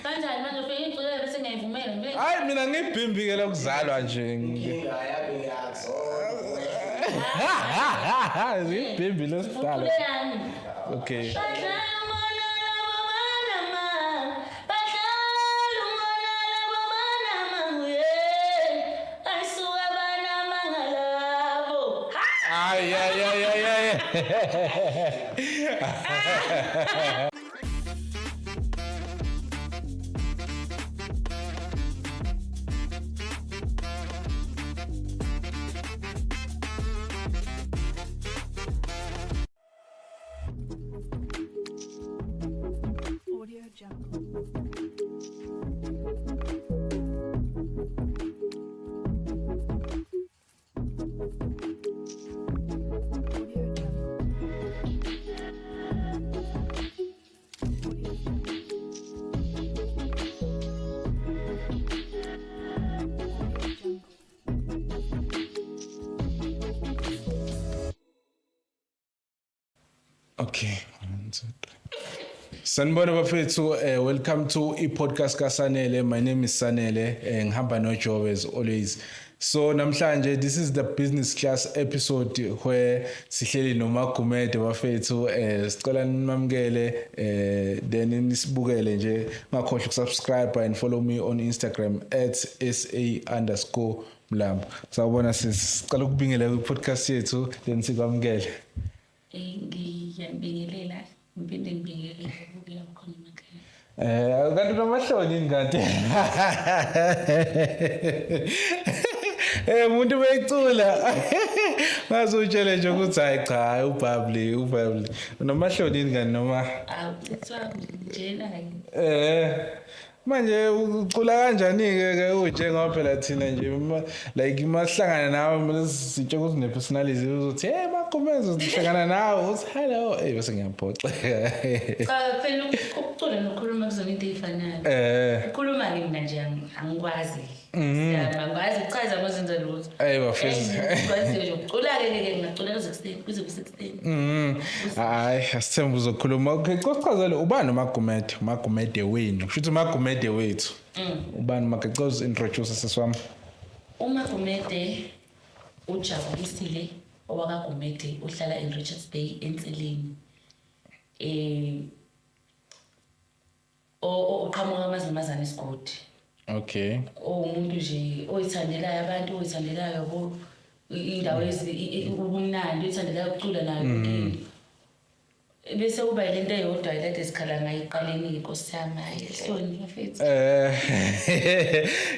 Kanjani manje ufike ngigculele bese ngiyayivumela ngivele. Hayi, mina ngibhimbi ke lokuzalwa nje. Inkinga yami ngiyakuzona. Ngibhimbi lesidala. Ucule yami. Okay. Badlala umona labo banama. Badlala umona labo banama, yeah. Ayisuka banama ngalabo. Ha! Ay ay ay ay ay. Audio Jungle. Audio Jungle. Audio Jungle. Audio Jungle. Okay. 1 2 3. Sanibona bafethu, welcome to i-podcast kaSanele. My name is Sanele, ngihamba noJob as always. So namhlanje this is the business class episode where sihleli noMagumede bafethu, sicela nimamukele, then nisibukele nje, ungakhohlwa ukusubscribe and follow me on Instagram @sa_mlambo. Sawubona sisi, sicela ukubingelela kwi-podcast yethu then sikwamukele. Ngiyabingelela, ngiphinde ngibingelele ababukela khona emakhaya. Kanti unamahloni yini kanti? Umuntu becula. Ngaze utshele nje ukuthi hayi cha, ububbly, ububbly. Unamahloni yini kanti noma? Awu, kuthiwa njena ke. Manje ucula kanjani ke ke unje, ngoba phela thina nje like masihlangana nawe kumele sitshe ukuthi une personality, uzothi, "Hey Magumede," sihlangana nawe uthi, "Hello," bese ngiyaphoxeka. Cha phela, ukucula nokukhuluma kuzona into ey'fanayo. Ukukhuluma ke mina nje angikwazi. Angikwazi ukuchaza ngozenza lutho. Bafethu. Ngikwazi nje ukucula-ke ke ngingacula kuze kuseni, kuze kuse ekuseni. Hayi, asithembe uzokhuluma. Okay, cosichazele ubani uMagumede, uMagumede wenu. Kusho ukuthi uMagumede wethu. Ubani Magumede? Cela introduce seswami. UMagumede uJabulisile owakaGumede, ohlala in Richards Bay, eNseleni. Oqhamuka amaZimazane esigodi. Owumuntu nje oyithandelayo abantu, oyithandelayo yabo indawo ubumnandi, oyithandelayo ukucula nayo yonke into. Bese kuba lento eyodwa lento esikhala ngayo ekuqaleni, inkosi yami, hayi hloni bafethu.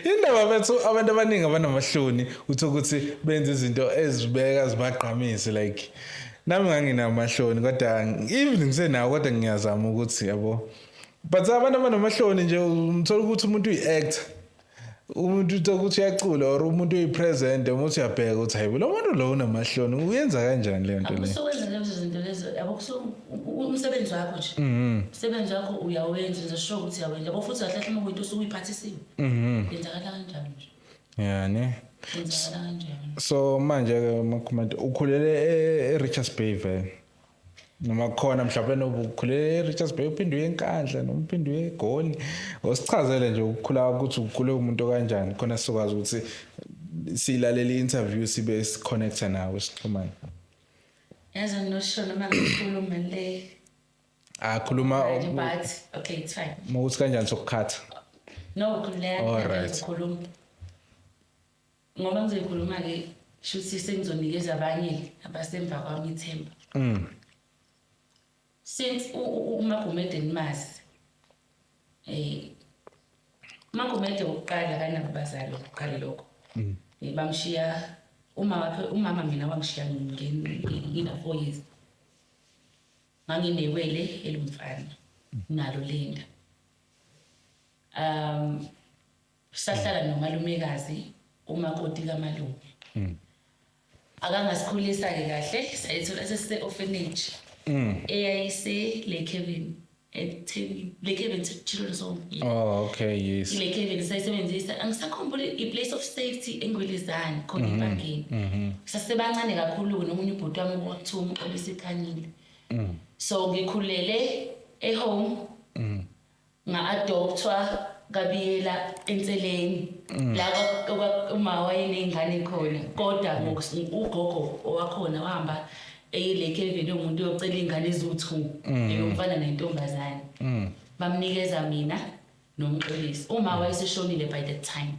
Indaba bethu, abantu abaningi abanamahloni uthi ukuthi benze izinto ezibeka zibagqamise. Like nami nganginamahloni, kodwa even ngisenawo, kodwa ngiyazama ukuthi yabo, but abantu abanamahloni nje umthola ukuthi umuntu uyi-actor, umuntu uthola ukuthi uyacula or umuntu uyi-present, umuntu uyabheka ukuthi hayi, lo muntu lo unamahloni, uyenza kanjani leyo nto le? Akusuke lezo zinto lezo yabo, kusuke umsebenzi wakho nje, umsebenzi wakho uyawenza, wenza sure ukuthi uyawenza yabo, futhi kahle kahle uma kuyinto osuke uyiphathisiwe, yenzakala kanjani nje. Yani. Yenzakala kanjani. So manje-ke Makhumade, ukhulele e-Richards Bay vele, noma khona mhlawumbe noba ukhulele e-Richards Bay uphinde uye eNkandla noma uphinde uye eGoli? Osichazele nje ukukhula ukuthi ukhule umuntu kanjani, khona sizokwazi ukuthi siyilalele i-interview, sibe siconnecta nawe, sixhumane. Yazi ngisho noma ngikhuluma le. Akhuluma. But okay, it's fine. Ukuthi kanjani sokukhatha. No, khululeka. All right. Ngizokhuluma ngoba ngizoyikhuluma-ke, shuthi sengizonikeza abanye abasemva kwami ithemba. Since uMagumede nimazi, uMagumede wokuqala kanabo bazali, ukuqala lokho. Bamshiya uma wakhe, umama mina wangishiya ngina 4 years. Nganginewele elumfana nalo linda. Sahlala nomalumekazi, umakoti kamalume. Akangasikhulisa ke kahle, sayithola sesise orphanage. Eyayise Lake Haven, eThekwini, Lake Haven Children's Home. Oh, okay, yes. I-Lake Haven sayisebenzisa, angisakhumbuli i-place of safety eNgwelezane khona epakini. Sasebancane kakhulu nomunye ubhuti wami okwakuthiwa uMxolisi Khanyile. So ngikhulele e-home. Nga-adoptwa kabiyela enseleni la uma wayeney'ngane khona, kodwa ugogo owakhona wahamba eyile Kevin umuntu uyocela iy'ngane eziwu-2, eyomfana nentombazane. Bamnikeza mina noMxolisi. Uma wayeseshonile by that time.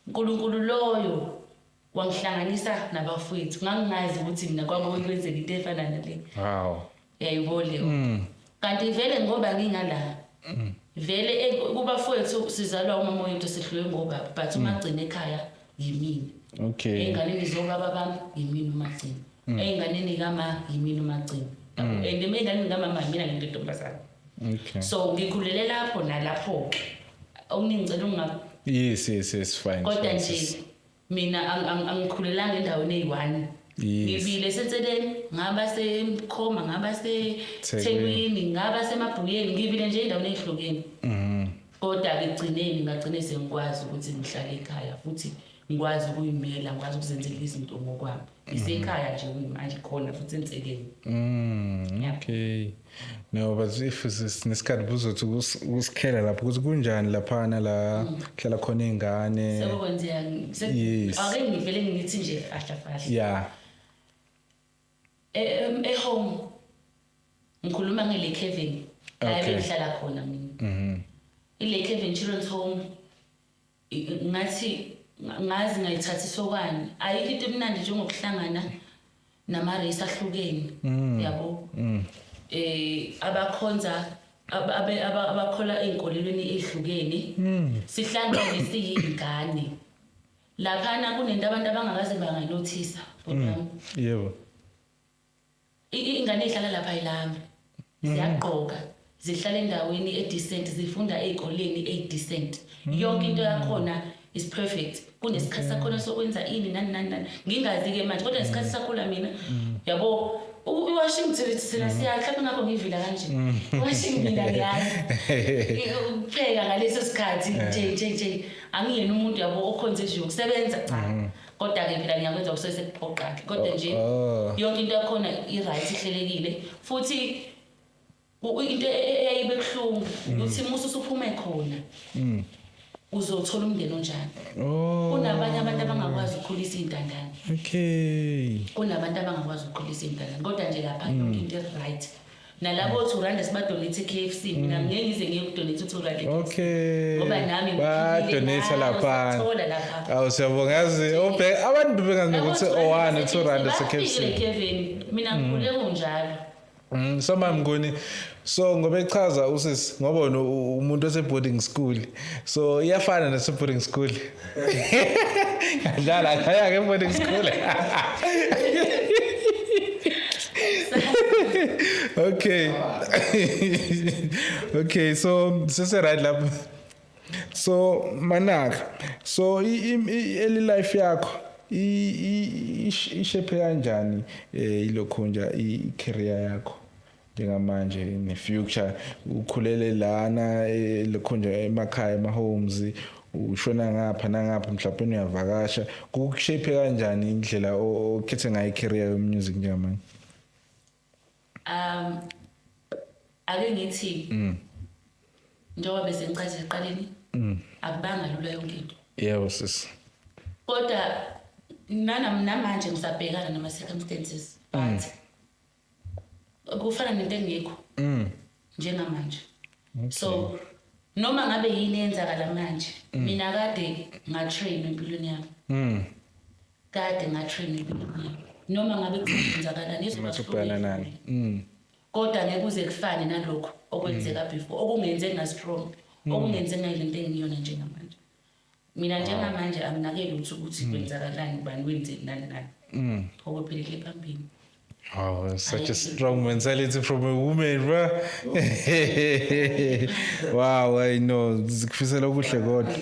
UNkulunkulu loyo wangihlanganisa nabafowethu. Ngangingazi ukuthi mina kwakukwenzeka into efana nale. Yayibona leyo. Kanti vele ngoba ngingala vele kubafowethu sizalwa umama oyedwa, sihluke ngobaba, but umagcina ekhaya yimina. Ey'nganeni zobaba bami yimina umagcina, ey'nganeni kama yimina umagcina, and ey'nganeni kamama yimina ngento intombazane. So ngikhulele lapho nalapho-ke okuningi ngicela unga Yes, fine. Kodwa fine, nje sis. Mina angikhulelanga endaweni eyi-one. Ngibile senseleni, ngaba semkhoma, ngaba seThekwini, ngaba semabhuyeni, ngibile nje endaweni ey'hlukene. Kodwa-ke ekugcineni ngagcine sengikwazi ukuthi ngihlale ekhaya futhi ngikwazi ukuyimela, ngikwazi ukuzenzela izinto ngokwami. Ngisekhaya nje kuyimanje khona futhi enseleni. Yeah. Okay. No, but if sinesikhathi buzothi ukusikhela lapho ukuthi kunjani laphana la kuhlala khona iy'ngane. Sekukwenzeka ake ngivele ngithi nje fahla fahla. E-home ngikhuluma nge-Lake Haven la ebengihlala khona mina. I-Lake Haven Children's Home, ngathi ngazi ngayithatha isokwane. Ayikho into emnandi njengokuhlangana nama-race ahlukene, yabo, abakhonza abakhola ey'nkolelweni ey'hlukene, sihlangene siyiy'ngane laphana. Kunento abantu abangakaze bangayinothisa, bhuti wami. Ingane ey'hlala lapha ayilambi, ziyagqoka, zihlala endaweni e-decent, zifunda ey'koleni eyi-decent, yonke into yakhona is perfect. Kunesikhathi sakhona sokwenza ini nani nani nani. Ngingazi-ke manje, kodwa ngesikhathi sakhula mina, yabo, i-washing thina siya mhlawumbe ngakho ngivila kanje, i-washing mina ngiyazi. Ukupheka ngaleso sikhathi nje nje nje angiyena umuntu, yabo, okhonze nje ukusebenza, cha. Kodwa-ke phela ngiyakwenza kusuke sekuphoqa-ke, kodwa nje yonke into yakhona i-right, ihlelekile. Futhi into eyayibe buhlungu ukuthi musu usuphume khona uzothola umndeni onjani. Kunabanye abantu abangakwazi ukukhulisa iy'ntandane. Kunabantu abangakwazi ukukhulisa iy'ntandane, kodwa nje lapha yonke into i-right. Nalabo R2 sibadonate e-KFC, mina ngeke ngize ngiye kudonate u-R2 e-KFC. Ngoba nami Badonate lapha. Thola lapha. Awu, siyabonga yazi. Obhe abantu bengazi nokuthi o1 R2 se-KFC. Kevin, mina ngikhule kunjalo. So mamnguni, so ngoba echaza usisi, ngoba wena umuntu ose boarding school, so iyafana nase boarding school, ngadlala ngaya ke boarding school. Okay, so sise right lapho. So manaka, so early life yakho ishape kanjani ilokho nje i-career yakho njengamanje ne-future? Ukhulele lana lokho nje emakhaya, ema-homes, ushona ngapha nangapha, mhlawumbe uyavakasha, kukushape kanjani indlela okhethe ngayo i-career yo-music njengamanje? Ake ngithi njengoba bese ngichaze ekuqaleni, akubanga lula yonke into. Yebo sis. Kodwa namanje ngisabhekana nama-circumstances, but kufana nento engekho njengamanje. So noma ngabe yini eyenzakala manje, mina kade ngatrain empilweni yami. Kade ngatrain empilweni yami, noma ngabe kwenzakalani izoba Ngathi ubhekana nani. Kodwa ngeke kuze kufane nalokhu okwenzeka before, okungenze nga-strong, okungenze ngayilento engiyona njengamanje. Mina njengamanje anginake lutho ukuthi kwenzakalani, bani wenzeni, nani nani. Okuphelele phambili. Oh, that's such a strong mentality from a woman, bro. Wow, I know. Zikufisela okuhle kodwa.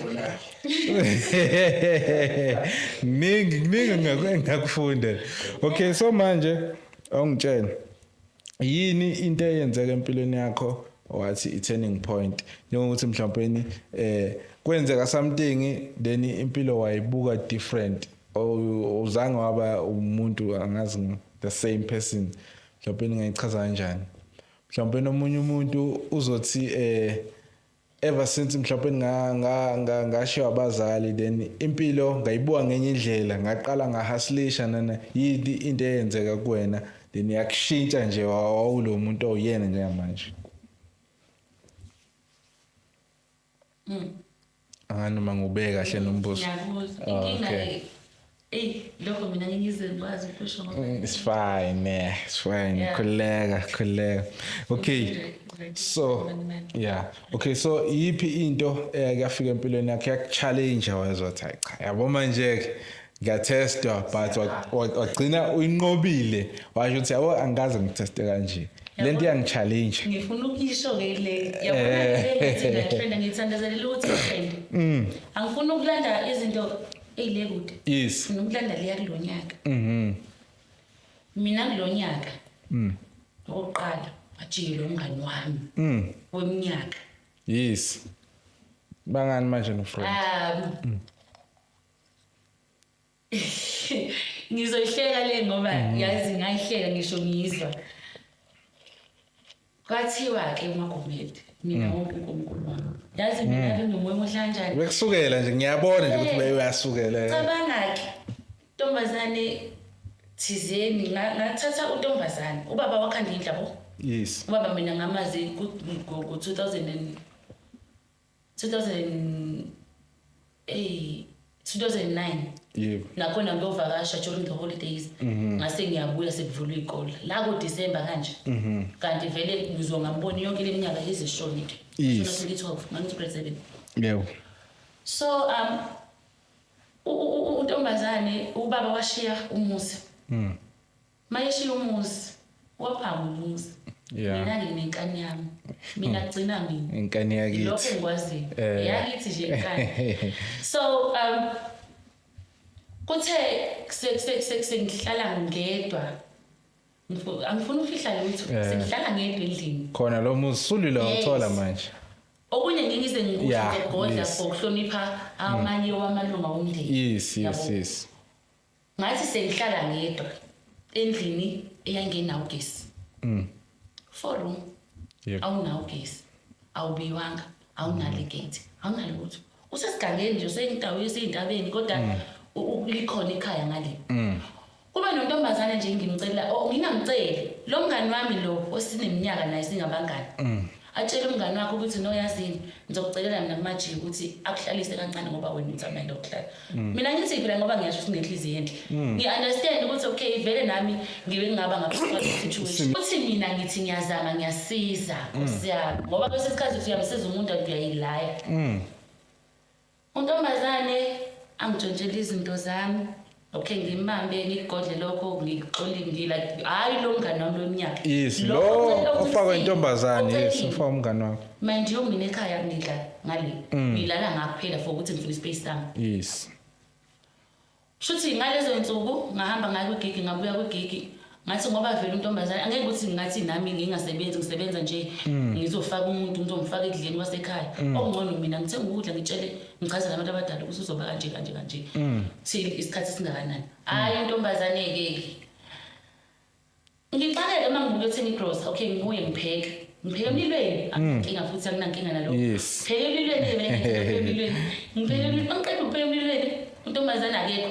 Kuningi kuningi engingakufunda. Okay, so manje awungitshela. Yini into eyenzeka empilweni yakho wathi i-turning point? Njengokuthi mhlawumbe kwenzeka something, then impilo wayibuka different, or uzange waba umuntu, angazi, the same person. Mhlawumbe ngingayichaza kanjani? Mhlawumbe nomunye umuntu uzothi ever since mhlawumbe ngashiwa abazali, then impilo ngayibuka ngenye indlela, ngaqala ngahustlisha nana yini into eyenzeka kuwena, then yakushintsha nje wawulo muntu owuyena njengamanje. Angani noma ngubeke kahle nombuzo. Ngiyakuzwa. Oh, Inkinga okay. Eyi, lokho mina ngize ngikwazi ukusho ngoba It's fine, yeah, it's fine. Yeah. Khuleka, khuleka. Okay. So, yeah. Okay, so yiphi into eyake yafika empilweni yakho yakuchallenge, wezwa ukuthi hayi cha, yabo manje ke ngiyatestwa, but wagcina uyinqobile, washo ukuthi yabo angikaze ngiteste kanje. Le nto iyangichallenge. Ngifuna ukuyisho-ke le, yabona le ngithi ngiyatrenda, ngithandazelela ukuthi itrende. Angifuni ukulanda izinto ey'le kude. Ngifuna ukulanda leya kulo nyaka. Mina kulo nyaka, okokuqala ngajikela umngani wami weminyaka. Yes. Bangani manje no friend? Ngizoyihleka le ngoba yazi ngayihleka ngisho ngizwa. Kwathiwa ke uMagomede mina wonke uNkulunkulu wami. Yazi mina bengumoya omuhle kanjani. Bekusukela nje, ngiyabona nje ukuthi uyasukela. Cabanga ke ntombazane thizeni, ngathatha untombazane, ubaba wakhanda indlu yabo. Ubaba mina ngamazi ku 2000 and 2000 eh 2009. Nakhona ngiyovakasha during the holidays, ngase ngiyabuya sekuvulwa izikole la ku December kanje. Kanti vele ngizongambona yonke leminyaka izishonile. 2012 ngangithi grade 7. So untombazane ubaba washiya umuzi. Mayeshiya umuzi waphanga umuzi. Mina nginenkani yami. Mina kugcina mina. Inkani yakithi. Lokho engikwaziyo. Yakithi nje inkani. So kuthe sengihlala ngedwa. Angifuni ukufihla lutho. Sengihlala ngedwa endlini. Khona lo muzi sulile uthola manje. Okunye ngize ngikusho ngegodla for ukuhlonipha amanye wamalunga omndeni. Yabo. Ngathi sengihlala ngedwa endlini eyangenawo ugesi. 4 room. Awunawo ugesi. Awubiwanga, awunalo gate, awunalo lutho. Usesigangeni nje, usendaweni esentabeni, kodwa likhona ikhaya ngale. Kube nontombazane nje ngimcela, oh, ngingamceli. Lo mngani wami lo osineminyaka naye singabangani. Atshele umngani wakhe ukuthi no yazini ngizokucelela mina kumaji ukuthi akuhlalise kancane ngoba wena uthanda into yokuhlala. Mina ngithi phela ngoba ngiyasho ukuthi nginenhliziyo enhle. Ngi-understand ukuthi okay vele nami ngibe ngingaba ngaphansi kwale situation. Uthi mina ngithi ngiyazama ngiyasiza Nkosi yami ngoba kwesinye isikhathi uthi uyamsiza umuntu uyayilaya. Untombazane angitshontshele izinto zami. Okay, ngimbambe ngigodle lokho ngixole ngila hayi lo mngani wami leminyaka. Yes, Lo lo ocela ukuthi ofakwe ngisize. intombazane, yes, Ocelile. ofaka umngani wakho. Mind you, mina ekhaya ngidla ngale. Ngilala ngakuphela for ukuthi ngifune ispace sami. Shuthi ngalezo insuku ngahamba ngaya kwigigi, ngabuya kwigigi. Ngathi ngoba vele untombazane angeke ukuthi ngathi nami ngingasebenzi, ngisebenza nje ngizofaka umuntu, ngizomfaka ekudleni kwasekhaya. Okungcono mina ngithenga ukudla, ngitshele, ngichazele abantu abadala ukuthi uzoba kanje kanje kanje. Till isikhathi singakanani. Hayi intombazane ke. Ngixakeke uma ngibuya uthenga igrocery, okay ngibuye ngipheke. Ngipheke emlilweni, anginankinga futhi anginankinga nalokho. Ngipheke emlilweni, mina ngipheke emlilweni. Ngipheke emlilweni, angiqeda ukupheka emlilweni, untombazane akekho.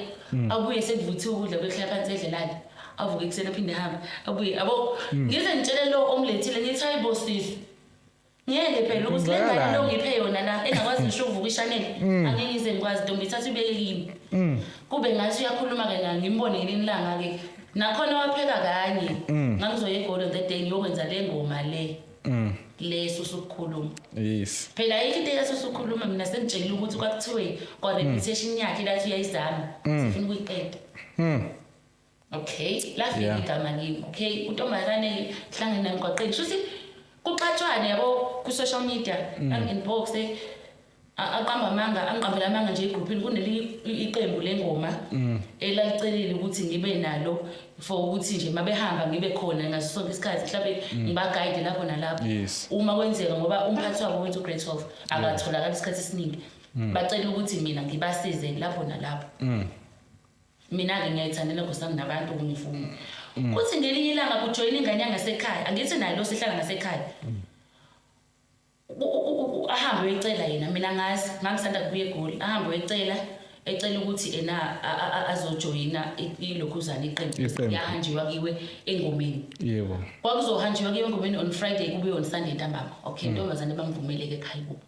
Abuye sekuvuthiwe ukudla kwehlala phansi edlelane. Avuke ekuseni aphinde ahambe. Abuye, yabo, ngize ngitshele lo omlethile ngithi hayi bo sisi. Ngeke phela ukuthi le ngane lo ngiphe yona la engakwazi ngisho ukuvuka ishanele. Angeke ngize ngikwazi ntombi ithatha ibeke kimi. Kube ngathi uyakhuluma ke na ngimbone ngelinye ilanga ke. Nakhona wapheka kanye. Ngangizoya eGoli on that day ngiyokwenza le ngoma le. Le susukukhuluma. Phela ayikho into eyasusukhuluma mina sengitshelile ukuthi kwakuthiwe kwa reputation yakhe lathi uyayizama. Sifuna ukuyiqeda. Okay, lafika igama kimi. Okay, untombazane hlangene nami emgwaqeni. Shuthi kuxatshwane yabo ku social media, ang-inbox, aqamba amanga, angiqambela amanga nje egroupini kunelinye iqembu lengoma elalicelile ukuthi ngibe nalo for ukuthi nje mabehamba ngibe khona ngaso sonke isikhathi, mhlawumbe ngibaguide lapho nalapho. Uma kwenzeka ngoba umphathi wabo wethu grade 12 akatholakali isikhathi esiningi. Bacela ukuthi mina ngibasize lapho nalapho. Mina ke ngiyayithandela Nkosi yami nabantu ngifuna. Kuthi ngelinye ilanga kujoyina ingane yangasekhaya, angithi naye lo sihlala ngasekhaya. Ahambe uyicela yena, mina ngazi ngangisanda kubuya eGoli, ahambe uyicela, ecela ukuthi ena azojoyina ilokhuzana iqembu. Iqembu. Yahanjiwa kiwe engomeni. Kwakuzohanjiwa kiwe engomeni on Friday, kubuye on Sunday ntambama. Okay, intombazane bamvumeleke ekhaya kubo.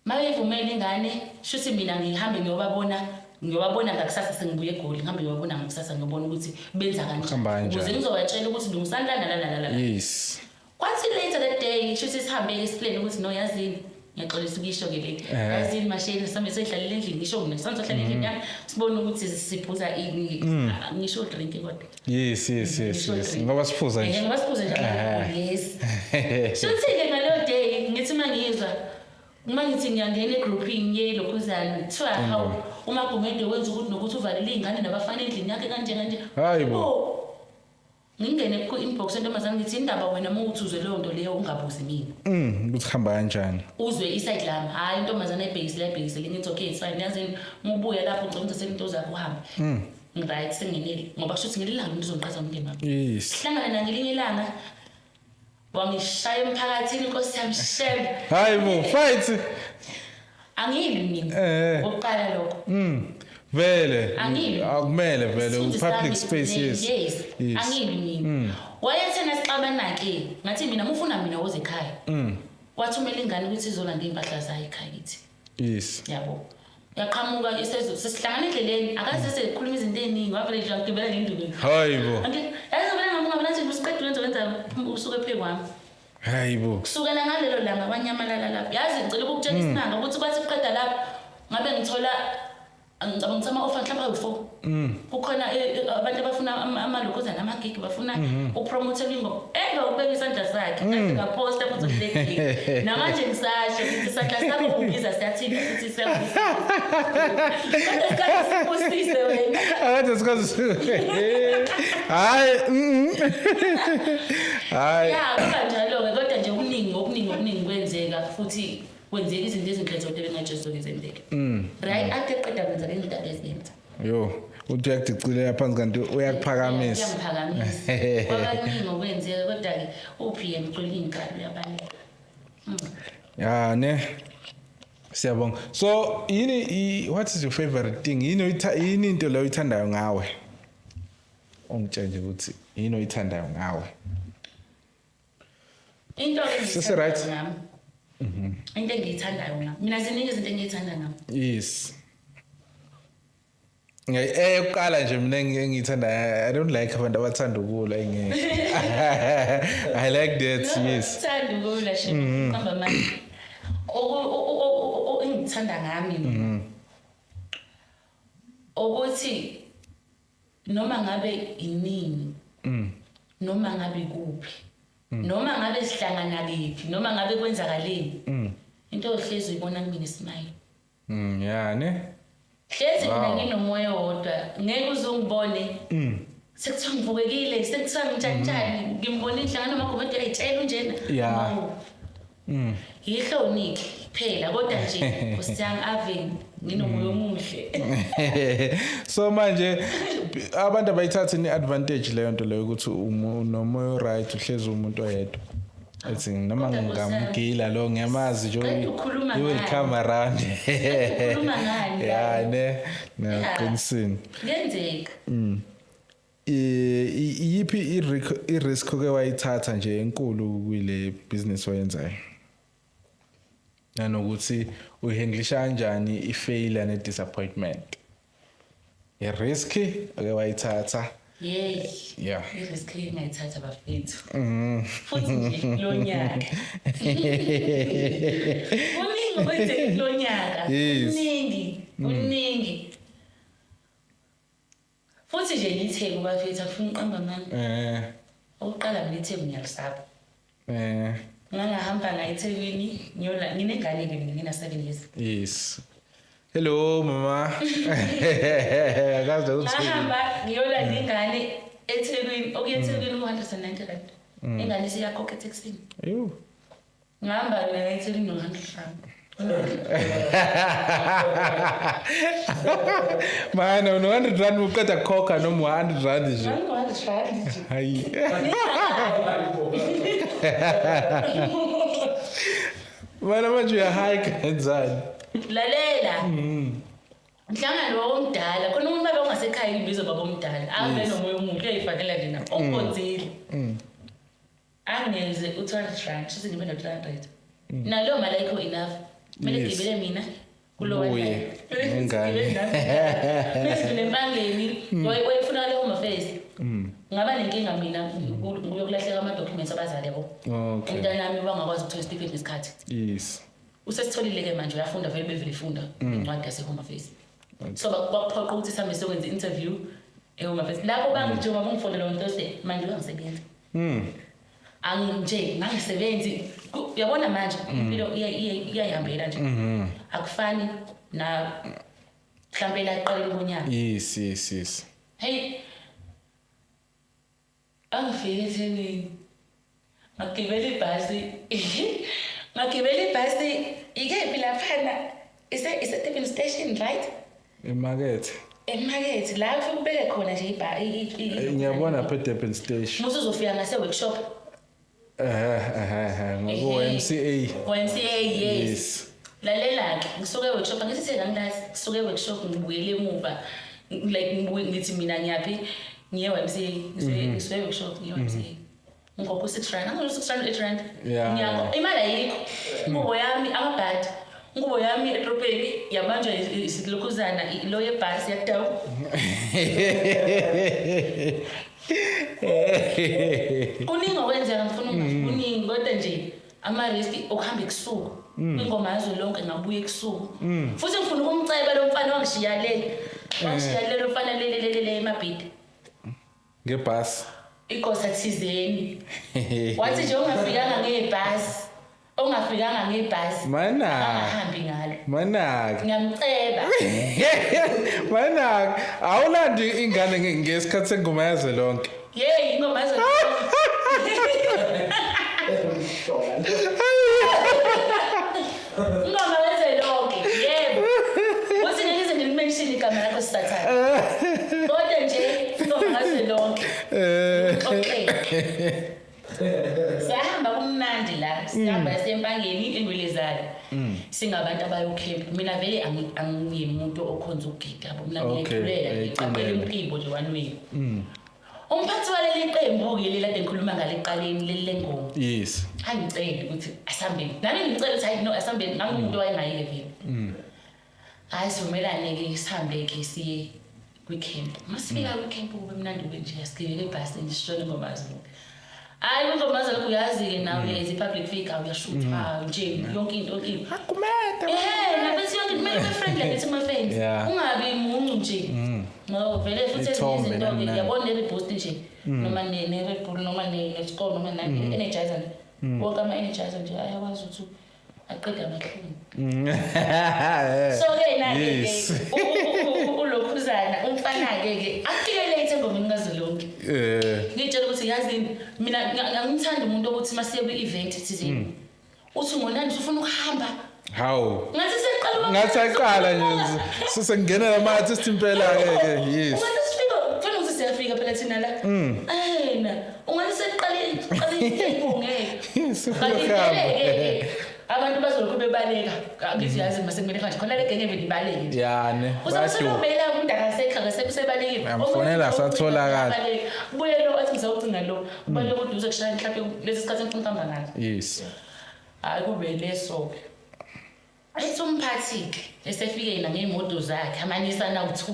Mabeyivumela ingane, shuthi mina ngihambe ngiyobabona ngakusasa sengibuye eGoli, ngihambe ngiyobabona ngakusasa, ngiyobona ukuthi benza Kuhamba kanjani. kanjani. Ukuze ngizobatshela ukuthi lungisani la la la la la. Kwathi later that day, shuthi sihambe esiplane ukuthi no, yazini, ngiyaxolisa ukuyisho-ke le. Yazini masheni, sihambe soyidlalela endlini, ngisho mina sihambe sohlala endlini yami, sibone ukuthi siphuza ini, ngisho drink kodwa. Yes. Ngisho drink. Ngoba siphuza nje. Ngoba siphuza nje. Yes. Shuthi-ke ngaleyo day, ngithi uma ngizwa, uma ngithi ngiyangena egroupini yelokhuzana, kuthiwa hawu, uMagumede wenza ukuthi nokuthi uvalele iy'ngane nabafana endlini yakhe kanje kanje. Hayi bo. Oh. Ngingene ku-inbox yentombazane, ngithi indaba wena uma uthi uzwe leyo nto leyo ungabuzi mina. Ukuthi kuhamba kanjani. Uzwe iside lami. Hhayi, intombazane ayibhekisile, ayibhekisile, ngithi okay, it's fine. Yazini, uma ubuya lapho ngicela ukuthi into zakho uhambe. Right, sengenile. Ngoba kusho ukuthi ngelinye ilanga umuntu uzongiqhaza umndeni wami. Sihlangane na ngelinye ilanga, wangishaya emphakathini, inkosi yami, shem. Hayi bo, fight. Angilwi mina. Okokuqala lokho. Vele. Angilwi. Akumele vele Isithunzi public sami, space, yes. Yes. Angilwi mina. Wayethena sixabana-ke, ngathi mina uma ufuna mina woze ekhaya. Wathumela ingane ukuthi izolanda iy'mpahla zayo ekhaya kithi. Yabo. Yaqhamuka isezo, sesihlangana endleleni, akaze sekhuluma izinto ey'ningi, wavele nje wagibela ngenduku. Hayi bo. Angithi, yazi vele ngamunga mina nje usiqedile wenza wenza usuke phezu kwami. Hayi bo. Kusukela ngalelo langa wanyamalala lapho. Yazi ngicela ukukutshela isimanga ukuthi kwathi kuqeda lapho ngabe ngithola, ngicabanga ukuthi ama-offer mhlawumbe awu-4. Kukhona abantu abafuna amalokhuzana, amagigi, bafuna ukupromotela ingoma. Emva kokubeka isandla sakhe, ngathi ngaphosta futhi kule gig. Namanje ngisasho ukuthi isandla sakho ubiza siyathinta futhi siyabusisa. Kodwa isikhathi sibusise wena. Akade sikwazi. Hayi. Hayi. Ya, kuba njalo-ke, kodwa nje okuningi, okuningi, okuningi kwenzeka futhi kwenzeka izinto ezinhle zonke bengajesu zenzeke. Right after eqeda kwenza le zinto abezenza. Yo, uthi uyakudicilela phansi kanti uyakuphakamisa. Uyangiphakamisa. Kwabaningi okwenzeka kodwa-ke uphi yena ucwele iy'nkalo yabantu. Ya ne. Siyabonga. So yini what is your favorite thing? Yini yini into leyo oyithandayo ngawe? Ungitshele nje ukuthi yini oyithandayo ngawe. Into Sisi right? engiyithandayo ngami. Into engiyithandayo ngami. Mina ziningi izinto engiyithanda ngami. Yes. Yokuqala nje mina engiyithanda, I don't like abantu abathanda ukulwa engeke. I like that, No, yes. Ngithanda ukulwa nje, qamba manje. Engikuthanda ngami mina. Ukuthi noma ngabe inini, noma ngabe kuphi, noma ngabe sihlangana kephi, noma ngabe kwenzakaleni, into ohlezi uyibona kumina ismile. Ya ne? Hlezi mina Wow. nginomoya owodwa, ngeke uze ungibone. Sekuthiwa ngivukekile, sekuthiwa ngitshanitshani, ngimbona inhlangano amagumede ayitshela unjena. No. Yihlonike phela kodwa nje Nkosi yami ave nginomoya omuhle. So manje abantu abayithathi ni advantage leyo nto leyo ukuthi unomoya right, uhlezi umuntu oyedwa. Ethi noma Kodwa Nkosi yami, ngingamgila lo ngiyamazi nje, qeda ukukhuluma he will ngani? come around. Qeda ukukhuluma ngani? Ya ne, ngiyaqinisile. Kuyenzeka. Iyiphi i-risk oke wayithatha nje enkulu kule business oyenzayo? Nanokuthi uyihandlisha kanjani i-failure ne-disappointment? I-risk oke wayithatha. Yey. Yeah. I-risk engayithatha bafethu. Futhi nje lo nyaka. Kuningi okwenzeke kulo nyaka. Yes. Kuningi, kuningi. Futhi nje iTheku bafethu afuna uqamba amanga. Okokuqala mina iTheku ngiyalisaba. Ngangahamba ngaye eThekwini ngiyola nginengane ke mina ngina 7 years. Yes. Hello mama. Akazi ukuthi ngahamba ngiyolanda ingane eThekwini, okuya eThekwini ku-190 rand. Ingane isiyakhokha eTaxini. Eyo. Ngihamba mina eThekwini no-100 rand. Mana uno-100 rand uqeda kukhokha noma u-100 rand nje. Ngangi-100 rand nje. Hayi. Mana manje uyahike enzani? Lalela. Mhlangano womdala khona umuntu babe ongasekhaya imbizo baba omdala ave nomoya omuhle uyayifanela nje na onkonzile. Angenze u-200 rand shuthi ngibe no-300. Naleyo mali ayikho enough. Kumele ngibele mina kulo Buye, nengane. Bese nempangeni wayefuna le home affairs. Ngaba nenkinga mina ngiyokulahleka ama-documents abazali yabo. Okay. Umntanami wangakwazi ukuthola isitifiketi ngesikhathi. Yes. Usesitholile-ke manje uyafunda vele bevele ifunda incwadi yase-home affairs. So kwakuphoqa ukuthi sihambe siyokwenza i-interview e-home affairs. Lapho bangijoba bangifonela on Thursday manje uyangisebenza. Anginje ngangisebenzi uyabona manje impilo iyayihambela nje. Akufani na mhlambe la eqaleni konyaka. Yes, yes, yes. Hey, angifike eThekwini. Ngagibela ibhasi. Ngagibela ibhasi ikephi laphana? Ise Durban station, right? Emakethe. Emakethe la ufike ubeke khona nje ibha Ngiyabona apha eDurban station. Musu uzofika ngase workshop. Ngako MCA. YMCA, yes. Yes. Lalela ke ngisuke workshop angithi thina ngilazi ngisuke workshop ngibuyele emuva like ngibuye ngithi mina ngiyaphi ngiye YMCA ngisuke workshop ngiye YMCA. Ngikhokha u-6 rand angithi u-6 rand 8 rand. Yeah. Imali ayikho. Ingubo yami amabhadi. Ingubo yami edrobheni yabanjwa isilokhuzana lo yebhasi yakudawu. Kuningi okwenzeka ngifuna ukungasho kuningi kodwa nje ama-risk okuhamba ebusuku. Ingoma yazo lonke ngabuya ebusuku. Futhi ngifuna ukumceba lo mfana wangishiya le. Wangishiya le lo mfana le le le le emabhidi. Ngebhasi. Inkosi athizeni. Wathi nje ungafikanga ngebhasi. Ongafikanga ngebhasi. Mana. Angahambi ngalo. Mana. Ngiyamceba. Mana awulandi ingane ngesikhathi sengoma yazo lonke. Yey ingoma yazo lonke. Ingoma yazo lonke. Yebo. Uthi ngeke ngize ngilimention igama lakho sisathane. Kodwa nje ingoma yazo lonke. Okay. Siyahamba kumnandi la, sihamba sempangeni engwelezana. Singabantu abayokhempa. Mina vele angiyimuntu okhonza ukugida yabo. Mina ngiyethulela ngiqaphela impimbo nje one way. Umphathi waleli qembu ke leli kade ngikhuluma ngale eqaleni leli lengoma. Yes. Angiceli ukuthi asihambeni. Nami ngicela ukuthi hayi no asihambeni ngangumuntu owayengayile vele. Hayi sivumelane ke sihambe ke siye kwi-camp. Masifika kwi-camp kube mnandi kube nje sigibele ibhasi nje sishone ingoma zonke. Hayi ingoma zonke uyazi-ke nawe as i-public figure uyashuthwa nje yonke into yonke into. Akumete. Ngabe yonke kumele ube friendly ngithi kuma-fans. Ungabi muncu nje. No vele futhi ezinye izinto-ke yabona ne-reboot nje noma ne-Red Bull noma ne-Skol noma ne-energizer. Wonke ama-energizer nje ayakwazi ukuthi aqede amahlungu. So-ke na-ke ulokhuzana umfana-ke ke afike late engomeni kaZolonke. Ngitshela ukuthi yazini mina ngangithanda umuntu ukuthi masiye kwi-event thizeni. Uthi ngonani ufuna ukuhamba. Hawu. Ngathi seqala ngathi aqala nje sesengena lama artist impela ke yes. Ungathi sifika ufuna ukuthi siyafika phela thina la. Ayena ungathi seqale imbonge. Sifuna. Abantu bazolokhu bebaleka. Angithi yazi mase kumele manje khona le genge vele ibaleke nje. Yani. Uzoselobela umuntu akasekho akasebalekile. Uyamfonela satholakala. Buye lo athi ngizawucinga lo. Kubaleka uduze kushaya mhlawumbe lesi sikhathi engifuna ukuhamba ngaso. Yes. Hayi kube leso ke. Ethi umphathi ke esefike yena ngeimoto zakhe amanisana u2.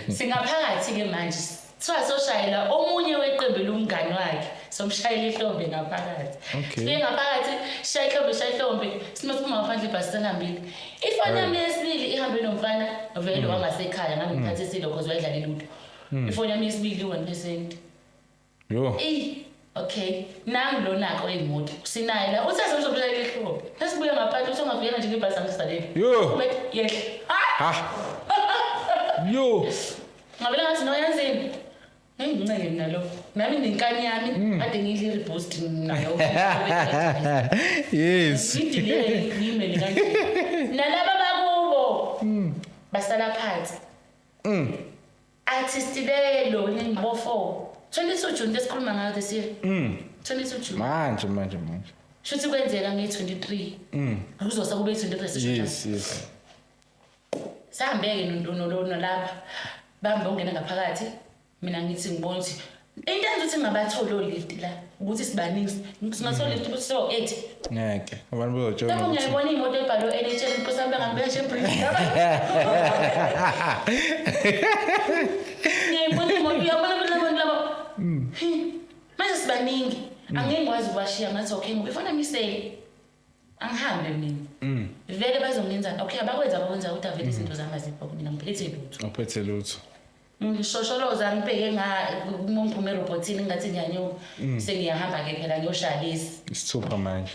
Singaphakathi ke manje. Kuthiwa soshayela omunye weqembu lomngani wakhe somshayela ihlombe ngaphakathi. Sifike ngaphakathi shaya ihlombe sinophuma ngaphandle ibhasi selihambile. Ifoni yami yesibili ihambe nomfana vele wangasekhaya ngangiphathisile because wayedlala ilutho. Ifoni yami yesibili 1%. Yo. Okay, nangu lona ke oyimoto. Sinaye la uthi asizomshayela ihlombe. Sesibuya ngaphandle uthi ungafika nje ngebhasi angisaleli. Yo. Yehla. Ha. Yo. Ngavele ngathi no yanzini. Ngincenge mina lo. Nami nenkani yami kade ngidla i-reboost nayo. Yes. Ngidile ngimele kanje. Nalaba bakubo basala phansi. Artist lelo ngibo 4. 22 June lesikhuluma ngayo this year. 22 June. Manje manje manje. Shuthi kwenzeka nge-23. Kuzosa kube i-23 sisho njalo. Yes. Sahambeke nolapha. Bahambe ungena ngaphakathi. Mina ngithi ngibona ukuthi into enza ukuthi ngingabatholi o-lift la ukuthi sibaningi singathola lift ukuthi so 8. Ngeke. Abantu bazotshela Lapho ukuthi ngiyayibona imoto ebhalwe NHL inkosi yami ngangibeshe ebridge. Ngiyayibona imoto uyabona ukuthi labo labo. Manje sibaningi. Angeke ngikwazi ukubashiya ngathi okay ngoba ifana misele. Angihambe mina. Vele bazongenza okay abakwenza abakwenza ukuthi avele izinto zami azikho mina ngiphethe lutho. Uphethe lutho. Ngishosholoza ngibheke nga uma ngiphume erobotini ngathi ngiyanyuka sengiyahamba ke phela ngiyoshalisa. Isithupha manje.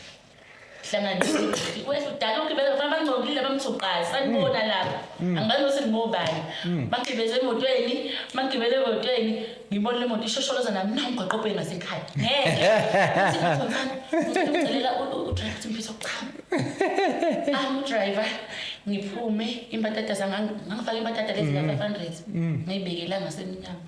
Hlanganise wehla udala ugibele bafana bangcolile bamthuqazi sanibona lapha angibazi ukuthi ngingobani bangigibeze emotweni bangigibele emotweni ngibona le moto ishosholoza nami na umgwaqo obheke ngasekhaya ngeke Ngithi mfana ngicela udriver ukuthi ngifisa ukuchama ami udriver ngiphume imbatata zangangifaka imbatata lezi ka-500 ngiyibekela ngasemnyango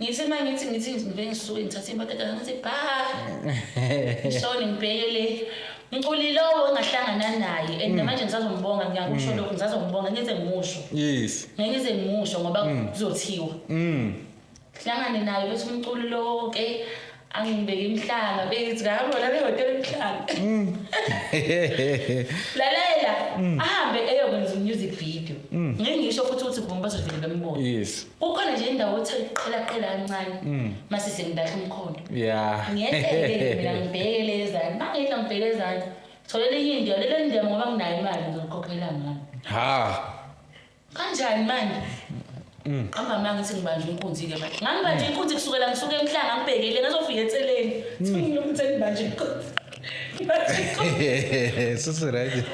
ngithi uma ngithi ngithi ngivele ngisuke ngithathe imbatata ngithi bye ngishone ngibheke le Mculi lowo engahlangana naye and namanje ngisazombonga ngiyakusho lokho ngisazombonga ngize ngimusho. Yes. Ngeke ngize ngimusho ngoba kuzothiwa. Hlangane naye bethi umculi lowo ke angibeke imhlanga bethi ngabona le hotel imhlanga. Lalela ahambe eyokwenza music video. Ngeke ngisho futhi ukuthi bomba bazovele bembone. Yes. Kukhona nje indawo othe qhela qhela kancane mase sengidahla umkhondo. Yeah. Ngiyeke mina ngibheke lezana. Mangehla ngibheke lezana. Tholele india, lele india ngoba nginayo imali ngizokhokhela ngayo. Ha. Kanjani manje? Qamba manje ngithi ngibanjwe inkunzi ke manje. Ngangibanjwe inkunzi kusukela ngisuke emhlanga ngibhekile ngazofika etseleni. Thungile ukuthi ngibanjwe inkunzi. Ngibanjwe inkunzi. Sisi right.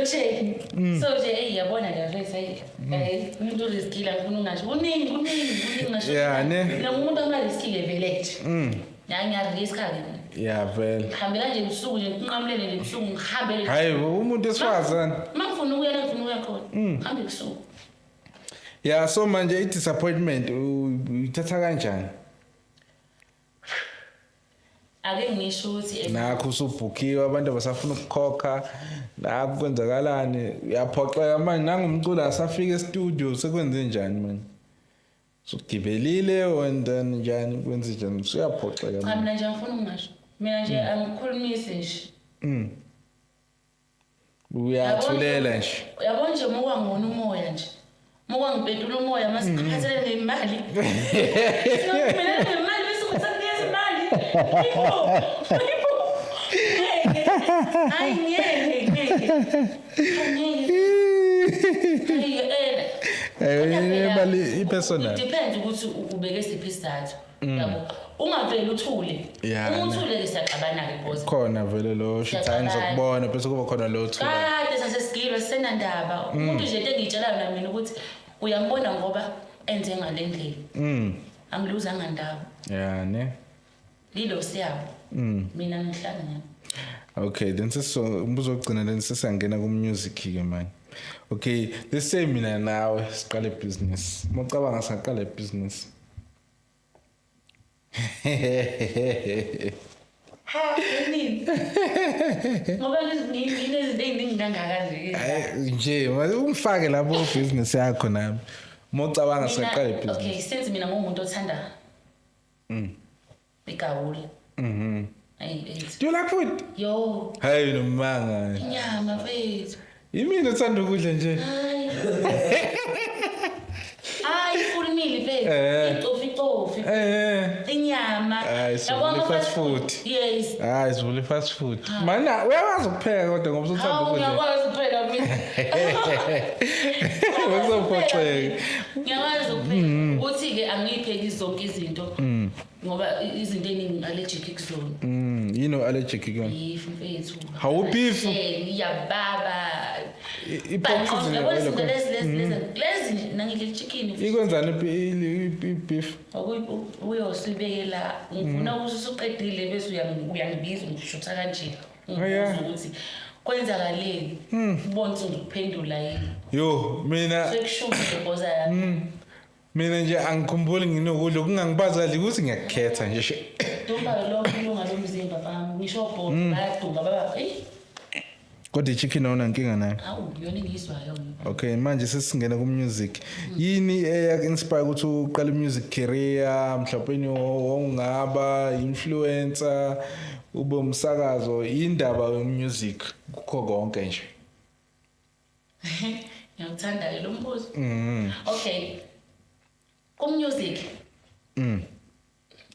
Nje. So nje hey yabona le race hey. Umuntu uriskile ngifuna ungasho. Kuningi kuningi kuningi ngasho. Yeah, ne. Mina ngumuntu ongariskile vele nje. Ya ngiyariska ke mina. Yeah, vele. Ngihambela nje ebusuku nje nginqamulele nje ebusuku ngihambe. Hayi umuntu esifazane. Mangifuna ukuya la ngifuna ukuya khona. Ngihambe ebusuku. Yeah, so manje i-disappointment uyithatha kanjani? Ake ngisho ukuthi Nakho usubhukhiwe abantu abasafuna ukukhokha nakho kwenzakalani uyaphoxeka manje nangumculo asafika e-studio sekwenze njani manje? Sugibelile and then njani kwenze njani usuyaphoxeka cha manje. mina nje angifuni ukungasho. Mina nje angikhulumisi nje. Uyathulela nje. Uyabona nje uma kwangona umoya nje. Uma kwangipetula umoya masikhathalele nemali. Singakumelana nemali bese kusanikeza imali. Yebo. Yebo. Ngeke. Hayi ngeke ngeke. Ngeke. Hayi Eh imali i-personal. It depends ukuthi ubeke siphi isizathu. Yabo. Ungaveli uthule. Yeah, Uma ne. uthule ke siyaxabana ke boss. Khona vele lo shuthi hayi ngizokubona bese kuba khona lo thula. Kade sasesigilwe senandaba. Umuntu nje into engiyitshelayo na mina ukuthi uyambona ngoba enze ngale ndlela. Angiluzanga ndaba. Yeah, ne. Lilo siyabo. Mina ngihlala nami. Okay, then sesizo umbuzo wokugcina then sesiyangena ku music ke manje. Okay, let's say mina nawe siqale business. Mocabanga saqala business. Ha, nini? Ngoba nginezinto eziningi kangaka nje. Hayi nje, ungifake lapho business yakho nami. Mocabanga Mina- saqala business. Okay, since mina ngumuntu othanda igawula. Ayi, ethi. Do you like food? Yo, Hayi nomanga. inyama mfethu. Yimina othanda ukudla nje. Hayi. Hayi, full meal mfethu. Eh. Icofi cofi. Eh. Inyama. Hayi, Yabona sivule fast fast food. Yes. Hayi sivule fast food. Mana uyakwazi ukupheka kodwa ngoba usuthanda Hawu ukudla. ngiyakwazi ukupheka mina. Mina. Bekuzophoxeka. Ngiyakwazi ukupheka. Ukuthi-ke angiyipheki zonke izinto ngoba izinto ey'ningi allergic kuzona. Yini o-allergic kuyona? Beef mfethu. Hawu, beef? Iyababa. I-pork But nje yabona vele izinto khona. lezi lezi lezi lezi nje nangidla chicken. Ikwenzani i-beef? Uyosibeke la. Ngifuna ukuthi usuqedile bese uyangibiza ungishutha kanje. Oh, yeah. Ngibuza ukuthi kwenzakaleni. Ubone ukuthi ngizokuphendula yini. Yo, mina Sekushuthi ibhoza yami. Mina nje angikhumbuli nginokudla okungangibazi kahle ukuthi ngiyakukhetha nje. Dumba lonke ilunga lomzimba bami. Ngisho obhodo bayadumba baba. Eyi, Kodwa i-chicken awunankinga nayo. hawu iyona engiyizwayo mina. Okay, manje sesingena ku-music. Yini eyaku-inspire ukuthi uqale music career, mhlawumbe ongaba influencer, ube umsakazo, indaba ye-music kukho konke nje. Ngiyakuthanda-ke lo mbuzo. Okay. Ku-music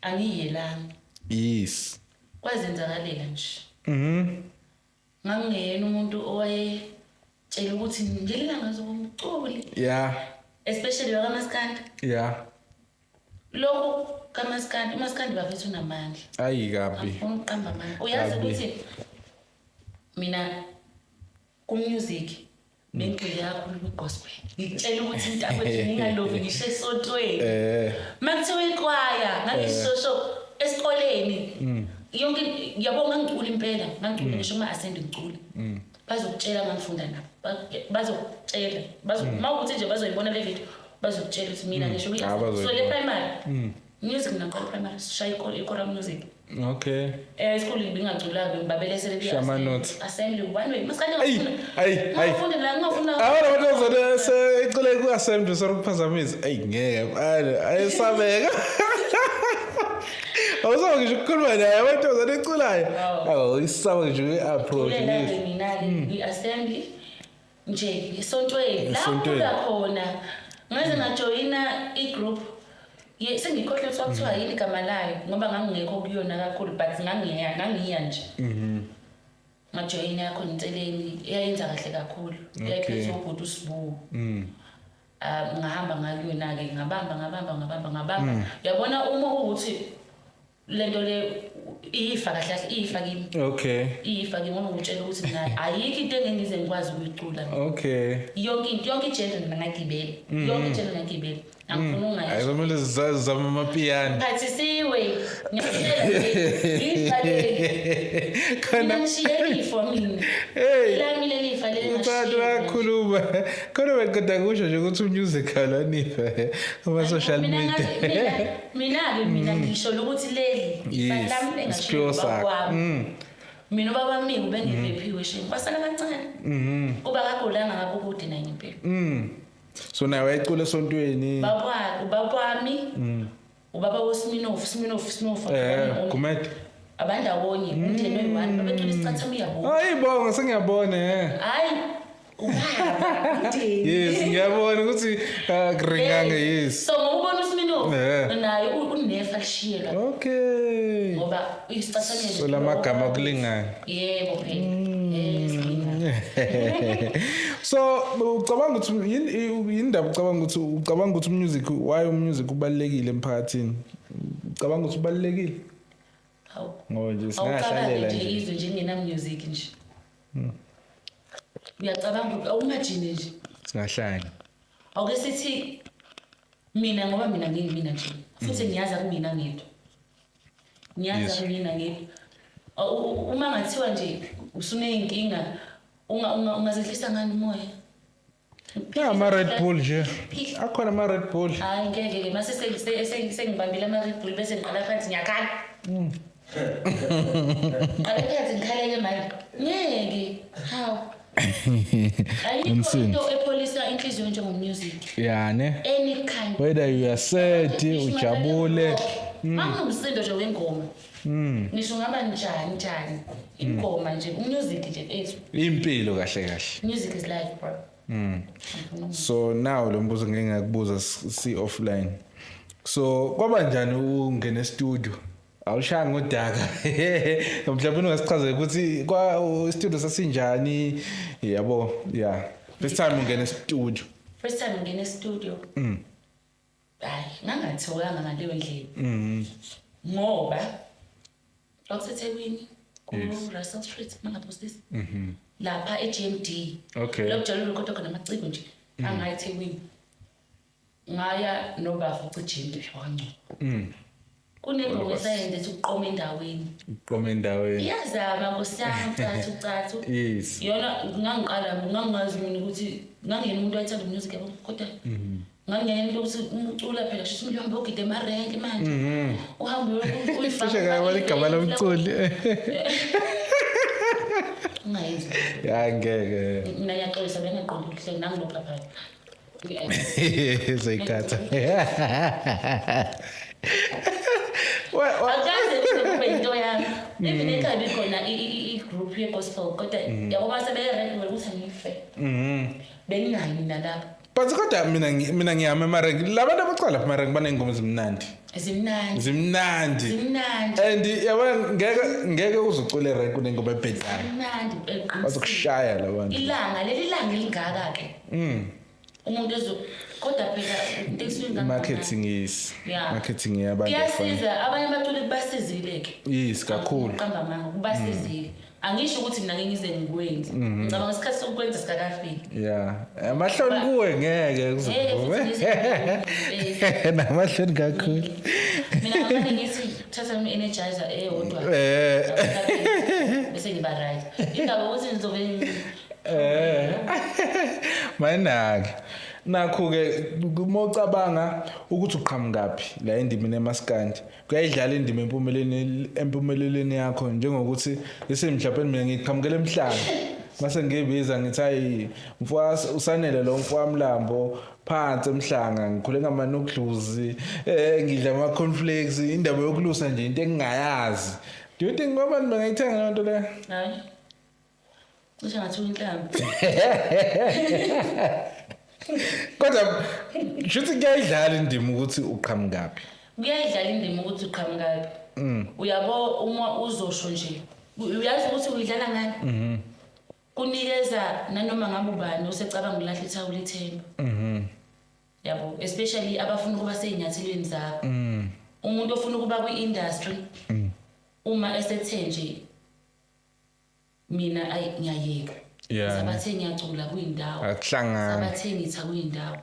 angiyelanga. Kwazenzakalela nje. Ngangingeyena umuntu owayetshela ukuthi ngelinye ilanga ngizoba umculi. Especially wakamaskandi. Lokhu kamaskandi, umaskandi bafethu unamandla. Ayi kabi. Angifuni ukuqamba amanga. Uyazi Kabi. ukuthi mina ku-music bengigxile kakhulu kwi-gospel. Ngikutshela ukuthi mntakwethu ngingalovi ngisho esontweni. Uma kuthiwa ikwaya, ngangishosho esikoleni. Yonke yabo ngangicula impela, ngangicula ngisho kuma-assembly ngicula. Bazokutshela ngangifunda nabo. Bazokutshela. Uma ukuthi nje bazoyibona le video, bazokutshela ukuthi mina ngisho Ah, kwi-assembly. So le bazoyibona. primary. Music ngaqala primary, sishaya ikora music. Esikoleni bengingaculanga, bengibabelesele Shaya ama-notes. assembly one way. Masikade Ayi, ngafunda. ayi, ayi. Ngafunda la, ngafunda. Abana abantu ecule ku-assembly sorry ukuphazamisa. Ayi ngeke, ayesabeka. Awusaba ngisho ukukhuluma naye amantombazane eculayo. Awu isaba ngisho i-approach. Kulela-ke mina-ke kwi-assembly nje esontweni la Esontweni. ngikhula khona ngaze ngajoyina i-group. Sengikhohlwe kuthiwa kuthiwa yini igama layo ngoba ngangingekho kuyona kakhulu but ngangiya nje. Ngajoyina yakhona inseleni eyayenza kahle kakhulu. Eyayiphethwe ubhuti uSibu. Ngahamba ngakuyona-ke ngabamba ngabamba ngabamba ngabamba. Uyabona uma kuwukuthi lento le iyifa kahle kahle iyifa kimi. Iyifa kimi ngoba ngikutshela ukuthi mina ayikho into engengize ngikwazi ukuyicula. Yonke into, yonke i-genre mina ngagibela. Yonke i-genre ngagibela. Angifuni ukungayisho. Hayi kumele zizame amapiyano. Phathisiwe. Ngiyakutshela nje, ifa leli. Khona Mina ngishiye ifa mina. Hey. Lami leli ifa leli Abantu ngashiya. bayakhuluma. Khona beqeda kusho nje ukuthi umusical wanifa kuma social Mina media. Mina-ke mina ngisho ukuthi leli ifa Yes, lami isiphiwo engashiya ubaba sakho. wami. Mina ubaba wami ubengevephiwe shame. Kwasala kancane. Kuba kagulanga ngabe ukude naye ngempela. So naye wayecula esontweni. Ubaba ubaba wami. Ubaba woSminofu, Sminofu, Sminofu. Gumede. Abandawonye, umndeni oyi-one, babecula isicathamiya bonke. Hayi bonga sengiyabona eh. Hayi, ubaba, umndeni. Yes, ngiyabona ukuthi akuringanga yes. So ngokubona uSminofu naye unefa lishiyelwa. Ngoba isicathamiya So lamagama akulingana. Yebo phela. Yes, kulingana. So ucabanga ukuthi yini indaba ucabanga ukuthi music why music ubalekile emphakathini? Ucabanga ukuthi ubalekile? Hawu. Ngoba nje Awucabangi singahlalela nje nje. izwe nje ngena music nje. Uyacabanga awumagine nje. Singahlanya. Awuke sithi mina ngoba mina ngiyimina nje. Futhi ngiyazi akumina ngedwa. Ngiyazi akumina ngedwa. Uma ngathiwa nje usuneyinkinga ungazehlisa ngani umoya? Ya ama Red Bull nje. Phihla. Akhona ama Red Bull. Hayi ngeke ke mase sengibambile ama Red Bull bese ngiqala phansi ngiyakhala. Qala phansi ngikhaleke manje. Ngeke. Hawu. Ayikho Umsindo. into epholisa inhliziyo njengomusic. Ya ne. Any kind. Whether you are sad, ujabule. Mangumsindo nje wengoma. Ngisho ngaba njani njani. Ingoma nje, umusic nje ethu. Impilo kahle kahle. Music is life, bro. So now lo mbuzo ngeke ngakubuza si offline. So kwaba njani ungena e studio? Awushaya ngodaka. Mhlawumbe ungasichazela ukuthi kwa studio sasinjani, yabo? Yeah, first time ungena e-studio. First time ngingena e-studio, hayi, ngangathokozanga ngaleyo ndlela ngoba kwakuseThekwini, ku-Russell Street, mangaphosisi, lapha e-GMD. Lokujwayele urekhodi khona amaciko nje angaya eThekwini. Ngaya nobafa ucijimbi wangcono. Kunengoma esayenza ethi uqoma endaweni. Uqoma endaweni. Iyazama, nkosi yami, cathu cathu. Yona ngangiqala, ngangingazi mina ukuthi ngangiyena umuntu owayethanda umusic, yabo, kodwa ngangiyena into ukuthi umcula phela kusho ukuthi uhambe uyogida emarenki manje. Uhambe uyifaka. Cishe ngabala igama lomculi. Ungayenzi. Ya, ngeke. Mina ngiyaxolisa, bengaqondi ukuhleka nangilopha. Zoyikhatha. Akaze kuze kube into yami. Even ekhaya ibikhona i-group ye-gospel, kodwa yabo mase beye-rank ukuthi angife. Bengingayi mina lapho. But kodwa mina ngiyama emarenki. Labantu abacala lapha emarenki baney'ngoma ezimnandi. Zimnandi. Zimnandi. Zimnandi. And yabona, ngeke uzucule erenki unengoma ebhedayo. Zimnandi. Bazokushaya labantu. Ilanga leli langa elingaka ke. Umuntu ezo, kodwa phela into esuke Marketing is marketing yabantu abafana. Kuyasiza, abanye abaculi kubasizile ke. Yes, kakhulu. Qamba amanga, kubasizile. Angisho ukuthi mina ngeke ngize ngikwenze. Ngicabanga isikhathi sokwenza sikakafiki. Yeah. Amahloni kuwe ngeke Eh, kuzovume. futhi ngize- Namahloni kakhulu. Mina ngamane ngithi thatha i-energizer eyodwa. Bese ngiba right. Indaba ukuthi ngizobe Manake. Nakho ke uma ucabanga ukuthi uqhamukaphi la endimeni emaskandi, kuyayidlala indima empumelelweni yakho, njengokuthi lise mhlawumbe mina ngiqhamukela emhlanga, mase ngibiza ngithi hayi mfwa uSanele lo mfwa Mlambo phansi emhlanga, ngikhule ngamanokudluzi, ngidla ama cornflakes, indaba yokulusa nje into engingayazi. Do you think abantu bangayithenga leyo nto leyo? Hayi. Cishe ngathuka inhlambi. Kodwa shuthi kuyayidlala indima ukuthi uqhamukaphi. Kuyayidlala indima ukuthi uqhamukaphi. Uyabo, uma uzosho nje, uyazi ukuthi uyidlala ngani? Kunikeza nanoma ngabe ubani osecabanga ukulahla ithawula ithemba. Yabo, especially abafuna ukuba sey'nyathelweni zabo. Umuntu ofuna ukuba kwi-industry, uma esethe nje mina ayi ngiyayeka. Sabathe ngiyacula kuyindawo. Akuhlangani. Sabathe ngitha kuyindawo.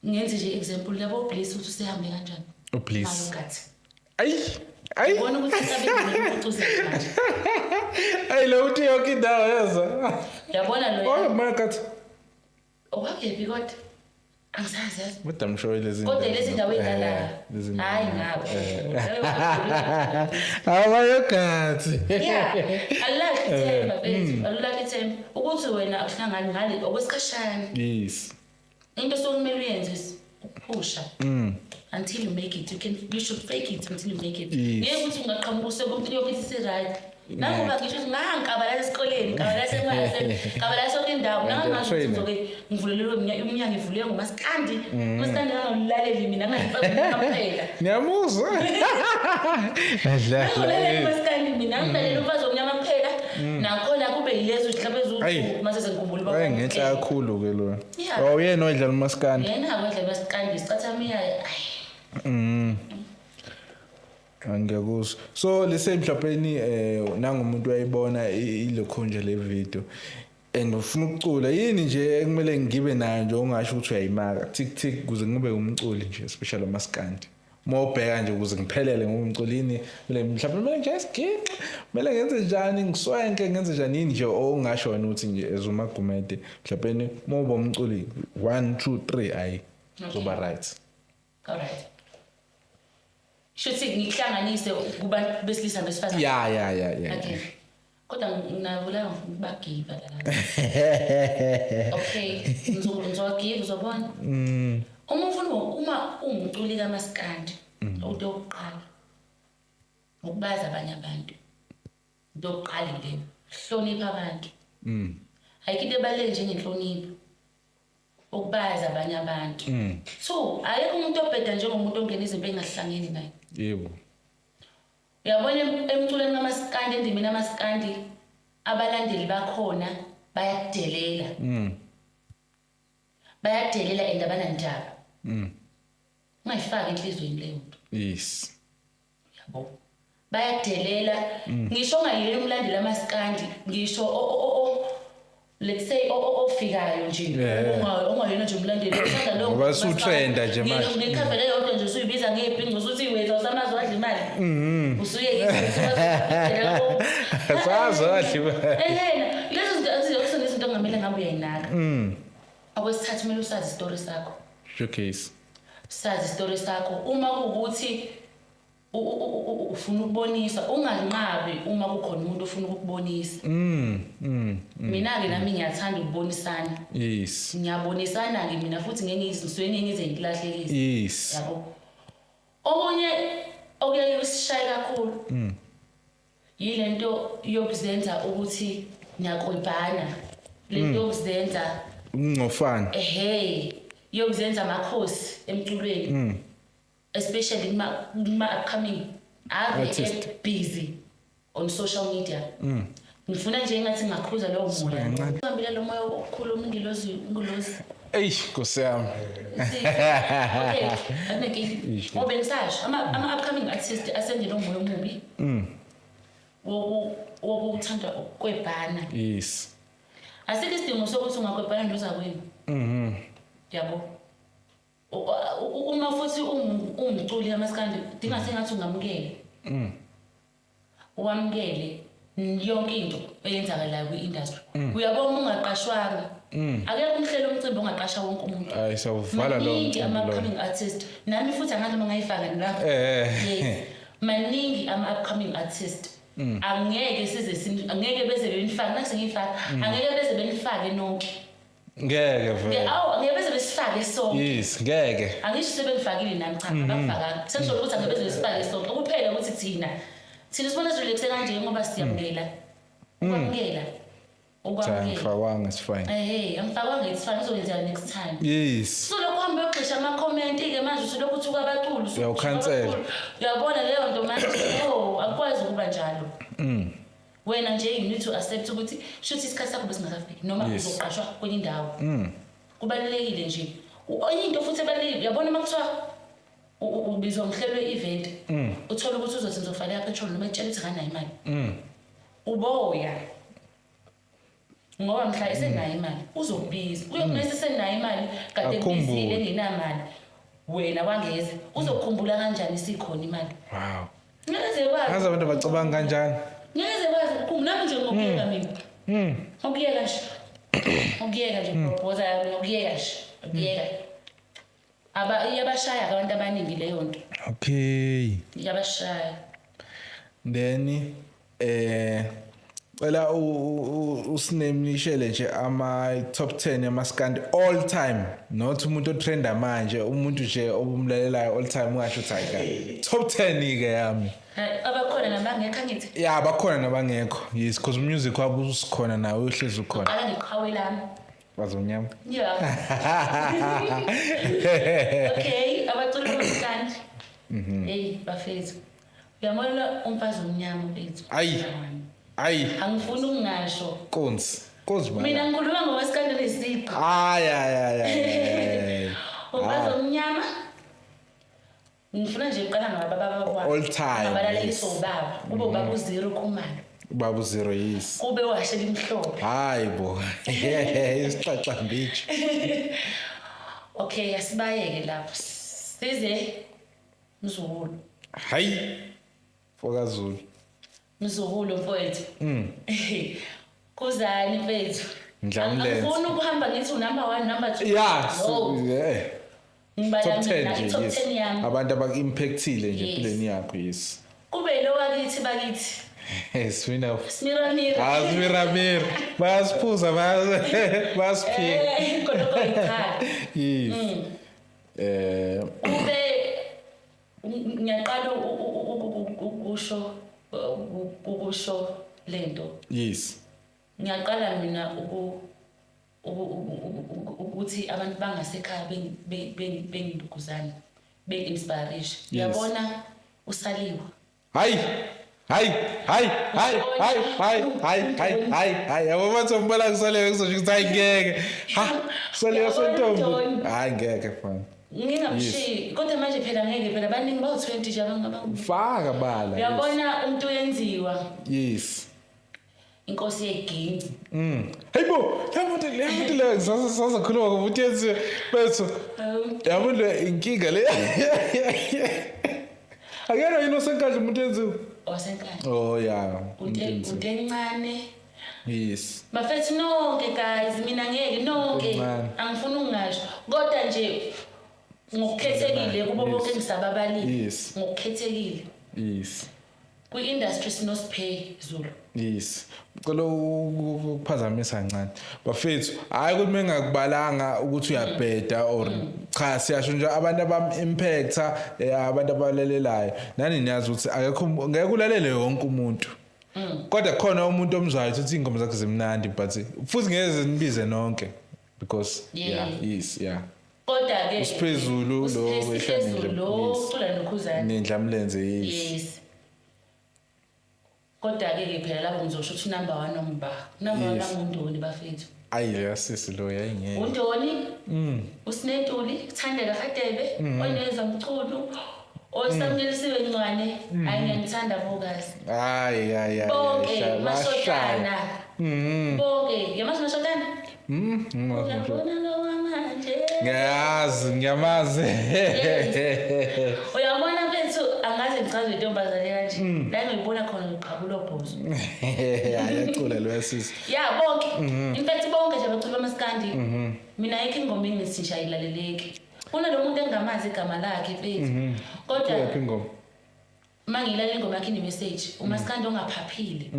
Ngenze nje example yabo Bliss, ukuthi usehambe kanjani. UBliss. Mayogathi. Ayi, ayi. Ubona ukuthi inkabi impucuza manje. Ayi, lo uthi yonke indawo yeza. Yabona lo. Oh, Mayogathi. Owakephi kodwa? Angisazi yazi. Kodwa I'm sure lezi Kodwa lezi ndawo ey'dlalayo. Lezi ndawo. Hayi ngabo. Amayogathi. Yeah, alulahli ithemba mfethu, alulahli ithemba. Ukuthi wena akuhlangani ngale okwesikhashana. Into sokumele uyenze is ukuphusha. Until you make it. You should fake it until you make it. Ngeke ukuthi ungaqhamuka usekumuntu yonke isi right. Nangoba ngisho ukuthi ngangikabala esikoleni, ngikabala semase, ngikabala sonke indawo, ngangazi ukuthi ngizoke ngivulelwe umnyango, ivulwe ngumaskandi. Umaskandi ngangawulaleli mina, ngangifaka kuphela. Ngiyamuzwa. Ngangawulaleli umaskandi mina, ngilalela umfazi omnyama kuphela. Nakhona kube yilezo zihlabeza Ayi. uthi mase sengikhumbula Waye ngenhla kakhulu ke lo. Yeah. Oh, uyena oyidlala umaskandi. Yena wedla umaskandi, isicathamiya. Angiyakuzwa. So lese mhlawumbe nangumuntu uyayibona ilokho nje le video and ufuna ukucula, yini nje ekumele ngibe nayo nje ongasho ukuthi uyayimaka tik tik ukuze ngibe umculi nje, especially umaskandi, uma ubheka nje ukuze ngiphelele ngumculi, yini kumele mhlawumbe kumele nje isiginci, kumele ngenze njani, ngiswenke, ngenze njani, yini nje ongasho wena ukuthi nje as uMagumede mhlawumbe uma uba umculi 1 2 3 ayi uzoba right? All right. Shuthi ngihlanganise kubantu besilisa besifazane. Yeah. Okay. Kodwa nginabo la ngibagiva la. Okay, ngizowagiva uzobona. Uma ufuna, uma ungumculi kaMaskandi, into yokuqala ukubazi abanye abantu. Into yokuqala leyo, hlonipha abantu. Ayikho into ebaluleke njengenhlonipho. Ukubazi abanye abantu. So, ayekho umuntu obheda njengomuntu ongena izinto engahlangene naye. Uyabona emculweni kamaskandi, endimeni kamaskandi, abalandeli bakhona bayakudelela. Bayadelela and abanandaba. Ungayifaki enhliziyweni leyo nto. Yabo, bayadelela. Ngisho ongayena umlandeli amaskandi, ngisho let's say ofikayo nje, ongayena nje umlandeli, uthanda lowo Ngoba maskandi. usutrenda nje manje. Ngekhava eyodwa nje usuyibiza ngebhinco, usuthi wethu awusamazi wadla imali, usuye. Sazi wadla imali. Ehena, lezo zinto azizona izinto okungamele ngabe uyayinaka. Okwesithathu, kumele usazi isitori sakho. Showcase. Sazi isitori sakho. Uma kuwukuthi ufuna ukubonisa, unganqabi uma kukhona umuntu ofuna ukukubonisa. Mina-ke nami ngiyathanda ukubonisana. Ngiyabonisana-ke mina futhi, ngeke ngisuke ngize ngikulahlekise. Yabo, okunye okuyaye kusishaye kakhulu yile nto yokuzenza ukuthi niyakwebhana, le nto yokuzenza Ukungcofana. Ehe, yokuzenza amakhosi emculweni, especially kuma upcoming ave Artist. busy on social media. Ngifuna nje engathi ngakhuza lowo moya. Kancane. Hambile lo moya wokukhuluma ingilozi, ingilozi. Eyi, Nkosi yami. Okay, akunenkinga. Ngoba bengisasho ama upcoming artist asendele umoya omubi wokuthanda ukwebhana. Asikho isidingo sokuthi ungakwebhana nozakwenu. Yabo, uma futhi ungumculi kamaskandi, dinga sengathi ungamukele, wamukele yonke into eyenzakalayo kwi-industry. Uyabona, uma ungaqashwanga, akekho umhlelo umcimbi ongaqasha wonke umuntu. Hayi, sawuvala lowo Maningi mcimbi lowo. ama-upcoming artist, nami futhi angazi noma ngayifaka lapho. Yes, maningi ama-upcoming artist. Angeke size angeke beze benifake, nase ngiyifaka, angeke beze benifake nonke. Ngeke vele. Awu, angeke beze besifake sonke. Yes, ngeke. Angisho sebengifakile nami, cha, abangifakanga. Sengisho ukuthi angeke beze besifake sonke kuphela, ukuthi thina sibona sirelaxe kanje ngoba siyamukela, ukwamukela, Cha, ukwamukela. ngifakwanga, it's fine. Ehe, angifakwanga, it's fine, uzokwenzeka next time. Usulokhu uhambe uyogxisha ama-comment-ke manje, usulokhu uthuka abaculi, usulokhu uthuka Uyawukhansela. abaculi. Uyabona leyo nto manje, oh, akukwazi ukuba njalo. Wena nje you need to accept ukuthi shuthi isikhathi sakho besingakafiki, noma uzoqashwa kwenye indawo. Kubalulekile nje. Enye into futhi ebalulekile, uyabona, uma kuthiwa ubizwa umhlelo we-event, uthole ukuthi uzothi ngizofakela petrol, noma etshela ukuthi akanayo imali, uboya, ngoba mhla esenayo imali uzokubiza. Uyokumesa esenayo imali, kade Akhumbule. ekubizile engenamali, wena wangeza, uzokukhumbula kanjani isikhona imali? Ngeke ze kwazi. Ngazi abantu bacabanga kanjani. Ngeke ze kwazi ukukhumbula. Nami nje ngokuyeka mina, ngokuyeka nje, ngokuyeka nje, bhoza yami, ngokuyeka nje, ngokuyeka. Aba iyabashaya abantu abaningi leyo nto. Iyabashaya. Then cela usinemlishele nje ama top 10 yamaskandi all time, not umuntu otrenda manje, umuntu nje obumlalelayo all time, ungasho ukuthi hayi ka top 10 ke yami. Abakhona nabangekho, angithi? Ya, bakhona nabangekho, yes, because music wabo usikhona nawe, uhlezi ukhona. Qala ngeqhawe lami. Bazonyama. Yeah. Okay, abaculi bomaskandi. Hey, bafethu. Uyabona umfazi omnyama, mfethu. Ayi. Ayi. Angifuni ukungasho. Konzi konzi. Mina ngikhuluma ngomaskandi nesipho. Ay ay ay ay. Umfazi omnyama. Ngifuna nje uqala ngababa baba. All time, Abalalelisa yes. ubaba. Kube ubaba uZero Khumalo. Ubaba uZero, yes. Kube washe limhlophe. Hayi bo, isixaxa mbiji. Okay, asibayeke lapho. Size mzukulu. Hayi, fokazulu. Mzukulu mfowethu. Kuzani mfethu? Ndlamlenze. Angifuni ukuhamba ngithi number 1, number 2. Yeah. No. Yeah. Ngibala Top 10 mina nje. i-top Yes. 10 yami. Abantu abaku-impactile nje Yes. empilweni yakho, yes. Kube lo wakithi bakithi. Swina. Smiramira. Asimiramira, bayasiphuza, bayasiphika. Khonokho yikhaya. Yes. Kube ngiyaqala ukusho lento. Ngiyaqala mina ukuthi abantu bangasekhaya bengiluguzana, bengi-inspirishe. Uyabona usaliwa. Hayi, hayi, hayi, hayi, hayi, hayi, hayi, hayi, hayi, hayi, yabo bathi umbala kuSaleka, kuzosho ukuthi hayi, ngeke, ha, Saleka sentombi, hayi, ngeke fana. Ngingamshiyi, kodwa manje phela ngeke phela, baningi, bawu-20 nje abangaba. Faka, bala. Uyabona, umuntu uyenziwa. Inkosi yeginci. Hayibo, yamuntu le, yamuntu le, sasakhuluma ngomuntu yenziwe bethu. Yabo, le inkinga le, akuyena yini osenkandla umuntu yenziwe? Wasenkandla. Oh yeah, umuntu yenziwe. Unto encane. Bafethu nonke, guys, mina ngeke, nonke. Encane. Angifuni ukungasho, kodwa nje ngokukhethekile kubo bonke engisababalile, ngokukhethekile kwi-industry sinoSphe Zulu. Yes. Cela ukuphazamisa kancane. Bafethu, hayi ukuthi mengakubalanga ukuthi uyabheda or cha, siyasho nje abantu abam impacta, abantu abalalelayo. Nani niyazi ukuthi akekho, ngeke ulalele yonke umuntu. Kodwa khona umuntu omzwayo ukuthi ingoma zakhe zimnandi, but futhi ngeke zinibize nonke because yeah, yes, yeah. Kodwa-ke Usiphezulu lo uSiphezulu lo ucula noKhuzani. Nendlamlenze, yes. Yes, kodwa-ke ke phela lapho ngizosho ukuthi number one omba, number one anguNdoni, bafethu. Ayi, yasisi lo yayingeke. uNdoni, uSinentuli, Thandeka Hadebe, onezwa Mchunu, oSamukelisiwe Ncwane, hayi, ngiyanithanda bokazi. Hayi, hayi, hayi. Bonke. Shaya. Mashotana, bonke, yamazi Mashotana. Uyabona lo wamanje. Ngiyazi, ngiyamazi. Uyabona mfethu, angaze ngichaze intombazane kanje la ngiyibona khona ngiqhabula obhozo. Ayacula lo yasisi. Ya, bonke, in fact bonke nje abaculi bamaskandi, mina ayikho ingoma engithi nje ayilaleleki. Kunalo muntu engingamazi igama lakhe, mfethu, kodwa Uyaphi ingoma? uma ngiyilalela ingoma yakhe ine-message, umaskandi ongaphaphile.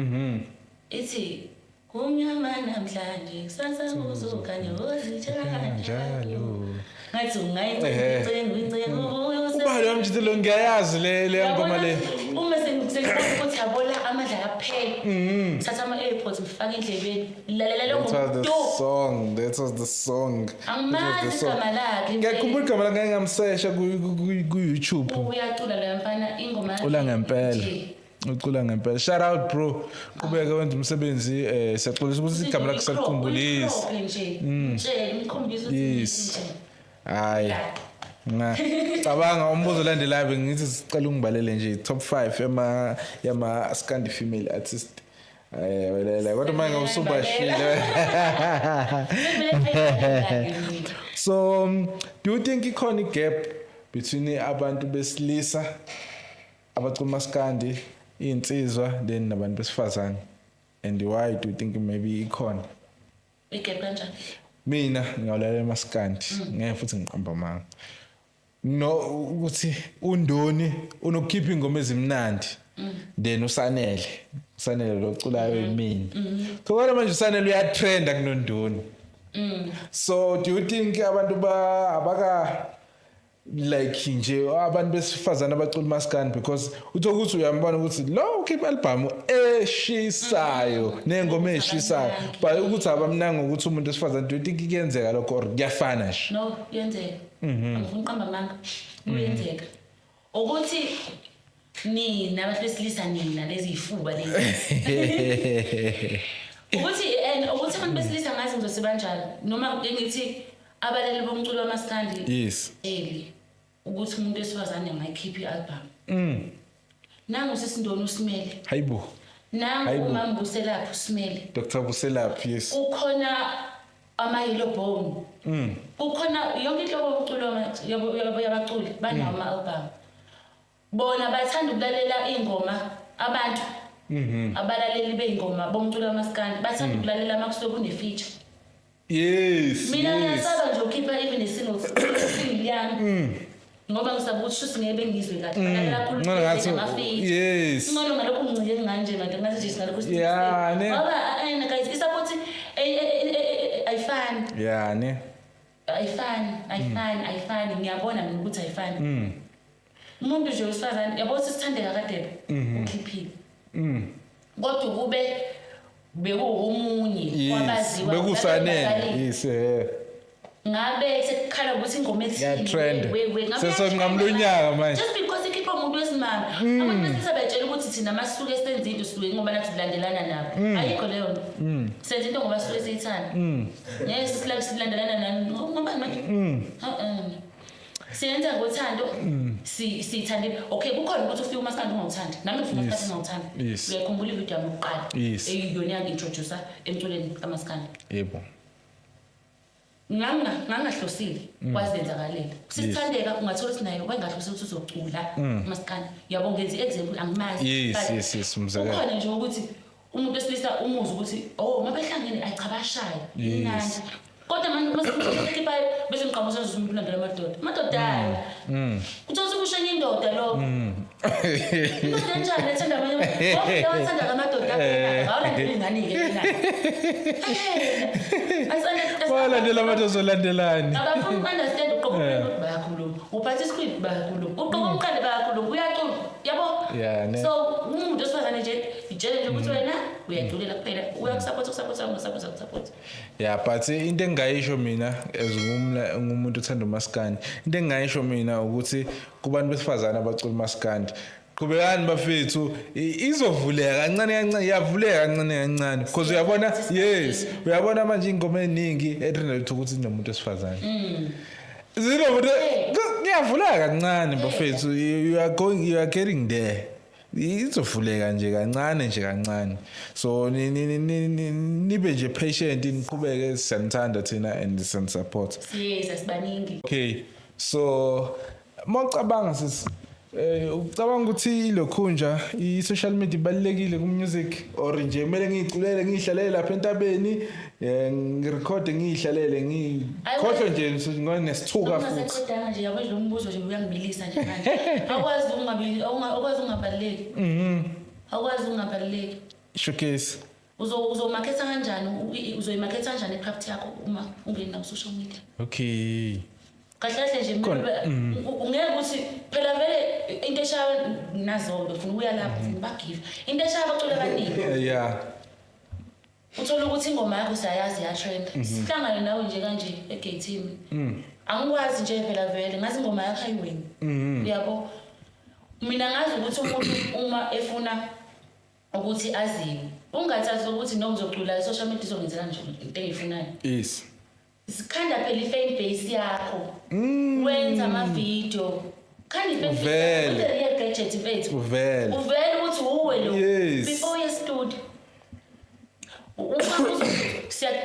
Ithi kumnyama namhlanje, kusasa kuzokhanya, wozitshela Kanjalo. kanjalo. Ngathi ungayicenga incenga. Ubani wamjithe lo? Ngiyayazi le ngoma le. Uma sengibona ukuthi yabola, amandla ayaphela, thatha ama-airpods, ngifake endlebeni, lalela le That was ngoma the tu. song. That was the song. That was Angimazi the song. igama lakhe. Ngiyakhumbula igama lakhe, ngamsesha ku YouTube. Uyacula loya mfana, ingoma yakhe Ucula ngempela. nje. Ucula ngempela. Shout out, bro. Qhubeka wenze umsebenzi, siyaxolisa ukuthi igama lakhe salikhumbulisa. Uyiqophe nje, mtshele, umkhombise ukuthi nje. Hayi. Nga cabanga umbuzo olandelayo bengithi sicela ungibalele nje top 5 yama Scandi female artist. Welela kodwa manje usubashile. So do you think ikhona igap between abantu besilisa abacula maskandi, insizwa, then nabantu besifazane, and why do you think maybe ikhona? Igap kanjani? Mina ngiyawulalela maskandi, ngeke futhi ngiqamba amanga, no ukuthi uNdoni unokukhipha ingoma ezimnandi, then uSanele lo oculayo yimina, so kodwa manje uSanele uyatrenda kunoNdoni. So do you think abantu ba abaka like nje abantu besifazana abacula maskandi, because uthola ukuthi uyambona ukuthi lo ukhipha album eshisayo nengoma eshisayo, but ukuthi abamnanga ukuthi umuntu wesifazane, do you think kuyenzeka lokho or kuyafana nje? No, kuyenzeka, angifuni uqamba amanga, kuyenzeka ukuthi nina abantu besilisa, nina lezi yifuba lezi, ukuthi and ukuthi abantu besilisa, ngazi ngizothi banjani, noma ngithi abalali bomculo wamaskandi, eli ukuthi umuntu wesifazane angayikhipha i-album. Nangu sisiNdoni usimele. Hayibo. Nangu Hayibo. umama Buselaphi usimele. Dr Buselaphi, yes. Kukhona ama-Yellow Bone, kukhona yonke inhlobo yomculo yabaculi banawo ama-album. Bona bathanda ukulalela iy'ngoma, abantu abalaleli bey'ngoma bomculo wamaskandi bathanda ukulalela uma kusuke kune-feature. Mina ngiyasaba nje ukhipha even i-single, single yami, ngoba ngisaba ukuthi shuthi ngeke bengizwe kahle, balalela kakhulu Ngcono ngathi nama-feature. Ngcono ngalokhu ngincike ngani manje, ngathi nje singalokhu Yeah, ne. ngoba guys, isupport ayifani. Yeah, ne. Ayifani, ayifani, ayifani. Ngiyabona mina ukuthi ayifani. Umuntu nje wesifazane, yabo, sisithandeka kadebe ukhiphile, kodwa kube bekuwomunye kwabaziwa Bekusanele. ngabe Yes. Ngabe sekukhala ukuthi ingoma ethile Iyatrend. ngabe Sesonqamula unyaka manje. Just because ikhipha umuntu. Usimame. Abantu besilisa betshela ukuthi thina masisuke senza into sisuke ngoba nathi silandelana nabo. Ayikho leyo nto. Senza into ngoba sisuke siyithanda. Ngeke silandelana nani ngoba manje. Siyenza ngothando, siyithandile. Okay, kukhona ukuthi ufike umaskandi ungawuthandi. Nami ngifuna umaskandi ungawuthandi. Uyayikhumbula ividiyo yami yokuqala? Eyiyona yangi-introduce emculweni kamaskandi. Ngangahlosile, kwazenzakalela. Sisithandeka ungathola ukuthi naye wayengahlosile ukuthi uzocula umaskandi. Yabo, ngenza i-example, angimazi. But Yes, umzekelo. kukhona nje ukuthi umuntu wesilisa umuzwe ukuthi oh, mabehlangene ayi cha bashaya. Mnandi. Kodwa manje mase bese ngiqhamuza nje umuntu ulandela amadoda. Amadoda hayi. Uthola ukuthi kusho enye indoda lo. Indoda enjani ethanda abanye? Wonke abathanda amadoda awulandela ingane-ke lena. Walandela amadoda, uzolandelani? Abafuna uku-understand. Uqoka umqele bayakhuluma, uphatha isikhwili bayakhuluma, uqoka umqele bayakhuluma, uyacula, yabo. Yeah, ne. So umuntu wesifazane nje itshele nje ukuthi wena uyaculela kuphela, uyakusapotha ukusapotha, ungasapotha ukusapotha. Yeah, but into engingayisho mina as ngumuntu othanda umaskandi, into engingayisho mina ukuthi kubantu besifazane abacula umaskandi, qhubekani bafethu, izovuleka kancane kancane, iyavuleka kancane kancane, because uyabona, yes, uyabona manje ingoma eningi etrend ukuthi inomuntu wesifazane, zinomuntu, kuyavuleka kancane bafethu. You are going, you are getting there. Izovuleka nje kancane nje kancane, so nibe nje patient, niqhubeke, siyanithanda thina and siyanisupport. Siyeza, sibaningi. Okay, so mawucabanga sis, ucabanga ukuthi ilokhunja i-social media ibalulekile ku-music, or nje kumele ngiyiculele ngiyihlalele lapha entabeni, ngirekhode ngiyihlalele, ngikhohlwe nje ngonesithuka futhi? Ungaseqedanga nje, yabo, lo mbuzo nje uyangimilisa nje manje. Awukwazi ungabi awukwazi ungabaluleki. Awukwazi ungabaluleki. Showcase. Uzomaketha kanjani, uzoyimaketha kanjani i-craft yakho uma ungena ku-social media? Kahle kahle nje mina ungeke ukuthi phela vele into eshaya nazo befuna ukuya lapho, ufuna bagive into eshaya abaculi abaningi. Uthola ukuthi ingoma yakho siyayazi, iyatrend, sihlangane nawe nje kanje egeyithini, angikwazi nje phela vele ngazi ingoma yakho ayiwini, uyabo. Mina ngazi ukuthi umuntu uma efuna ukuthi aziwe, ungathathi ukuthi no, ngizocula, i-social media izongenzela nje into engiyifunayo. Sikhanda phela i-fan base yakho, wenza ama-video, khanda i-fan base Uvele. yakho, real gadget mfethu. Uvele. Uvele ukuthi uwe lo before uye studio. Uma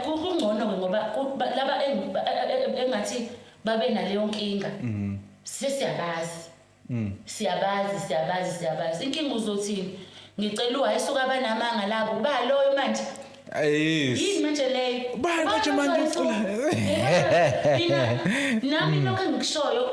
kungcono-ke ngoba laba engathi babe naleyo nkinga, sesiyabazi, siyabazi, siyabazi, siyabazi. Inkinga uzothini? Ngicela uhhayi, suka, abanamanga labo, uba loyo manje. Yini manje leyo? Ubani manje manje ucula? Mina nami lokho engikushoyo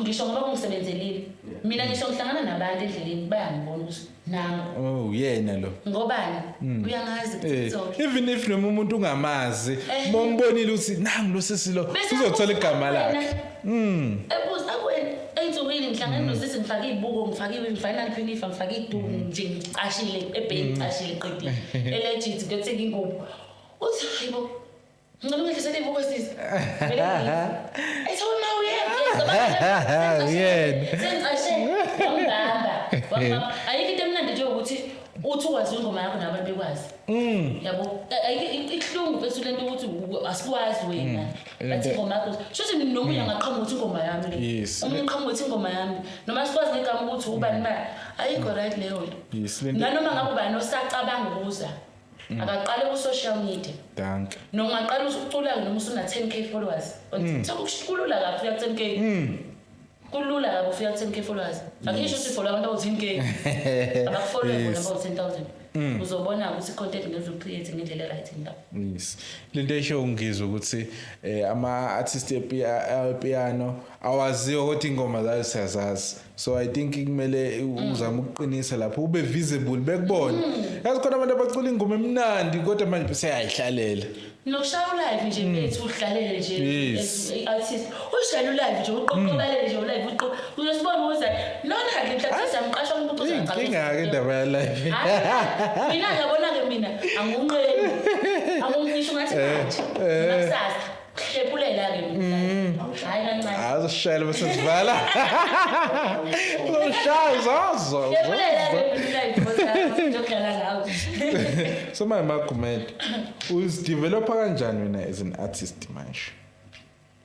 ngisho ngoba kungisebenzelile mina. Ngisho ngihlangana nabantu endleleni, bayangibona ukuthi nangu. Oh, yena lo. Ngobani uyangazi ku-TikTok. Even if noma umuntu ungamazi, mombonile ukuthi nangu lo sisi lo, Bese uzothola igama kuwena. lakhe. Ebuza kuwena ey'nsukwini ngihlangene nosisi, ngifake iy'buko, ngifake i-vinyl phinifa, ngifake iduku nje, ngicashile ebheki, ngicashile, qedile, elegit, ngiyothenga ingubo. Uthi, "Hayi bo, ngicela ungehlisele iy'buko sisi." Vele ethi, "Ma uyena." Uyena. Sengicashe, wangibamba, wangibamba. Ayikho into emnandi nje ukuthi uthi ukwazi ingoma yakho nabantu bekwazi, yabo. Ayikho, ibuhlungu mfethu lento ukuthi asikwazi wena, bathi ingoma yakho, shuthi noma uyangaqhamuka ukuthi ingoma yami le. Omunye uqhamuka ukuthi ingoma yami, noma sikwazi ngegama ukuthi ubani ba, ayikho right leyo nto. Nanoma ngabe ubani osacabanga ukuza, akaqale ku-social media. Danke. Noma ungaqala ucula-ke noma usuna 10K followers on TikTok, kulula kabi ufika ku-10K, kulula kabi ufika ku-10K followers. Akusho ukuthi follow abantu abawu-10K, abakufollowe bona abawu-10,000, uzobona ukuthi i-content ngeze ucreate ngendlela e-right lapho. Yes. Lento esho ngizwe ukuthi ama artist epiano awaziwa, kodwa ingoma zayo siyazazi. So I think kumele uzame ukuqinisa lapho, ube visible, bekubone. Yazi khona abantu abacula ingoma emnandi kodwa manje bese yayihlalela. Nokushaya ulive nje mfethu, uhlalele nje. As i-artist ushayele ulive nje, uqoqobalele nje ulive, uzosibona ukuthi lona-ke mhlawumbe siyamqasha umuntu. Inkinga ke indaba ya live. Hhayi, mina ngiyabona-ke, mina angunqeni, angungisho ngathi manje nakusasa hlephulela-ke mina. Hhayi kancane. Azosishayela bese sivala. Uzoshaya zazo. Ngiyokudlala ngawe. So my Magumede, uzidevelopa kanjani wena as an artist manje?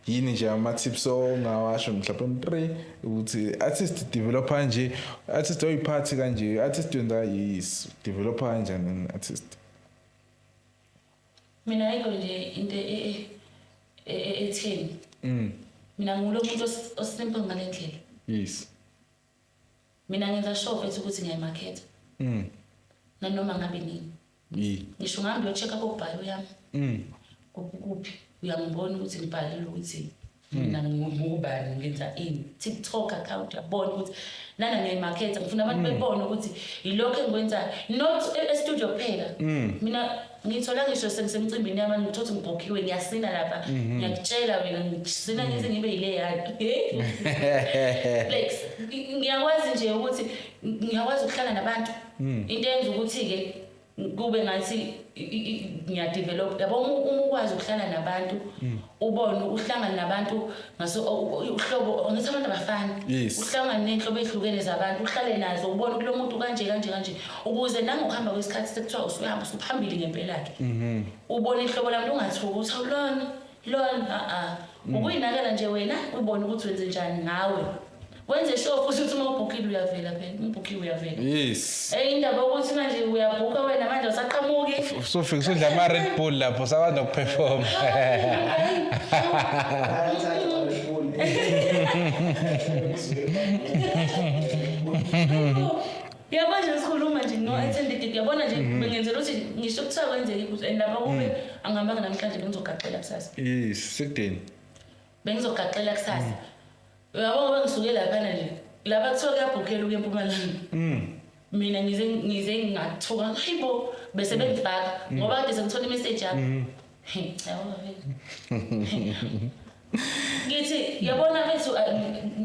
Yini nje ama-tips ongawasho mhlawumbe 3 ukuthi artist developer nje, artist oyiphathi kanje, artist wenza yes, developer kanjani an artist? Mina ayikho nje into etheni. Mina ngulo muntu osimple ngale ndlela. Mina ngenza sure mfethu ukuthi ngiyayimaketha. Nanoma ngabe nini. Ngisho ngihambe uyo-check-a ko-bio yami. Kuphi uyangibona ukuthi ngibhalile ukuthi mina ngubani, ngenza ini. TikTok account uyabona ukuthi nana ngiyayimaketha, ngifuna abantu bebone ukuthi yilokho engikwenzayo, not e-studio kuphela. Mina ngithola ngisho sengisemcimbini yami, ngithola ukuthi ngibhukhiwe, ngiyasina lapha, ngiyakutshela wena, ngisina ngize ngibe yile yani. Like ngiyakwazi nje ukuthi ngiyakwazi ukuhlala nabantu. Into eyenza ukuthi-ke kube ngathi ngiyadevelop, yabo, uma ukwazi ukuhlala nabantu, ubone uhlangane nabantu ngaso uhlobo, ngithi abantu abafani. Uhlangane ney'nhlobo ey'hlukene zabantu, uhlale nazo, ubone kulo muntu kanje kanje kanje, ukuze nangokuhamba kwesikhathi sekuthiwa usuyahamba usuphambili ngempela-ke, ubone ihlobo labantu, ungathuki ukuthi awulona lona, a-a. Ukuyinakela nje wena, ubone ukuthi wenze njani ngawe, wenze sure futhi ukuthi uma ubhukhile uyavela phela, uma ubhukhiwe uyavela. Indaba yokuthi manje uyabhukha wena manje awusaqhamuki. Usufika usudla ama-Red Bull lapho sakwazi nokuperform. Yabo nje sikhuluma nje no attended, yabona nje bengenzela ukuthi ngisho kuthiwa kwenzeke ukuthi and lapha kube angihambanga namhlanje, bengizogaxela kusasa. Yes, sekudeni. Bengizogaxela kusasa. Uyabo ngoba ngisuke laphana nje. Lapha kuthiwa kuyabhukhela ukuya eMpumalanga. Mina ngize ngathuka, hayibo, bese bengifaka ngoba kade sengithola imessage yakho. He, yabo vele. Ngithi yabona bethu,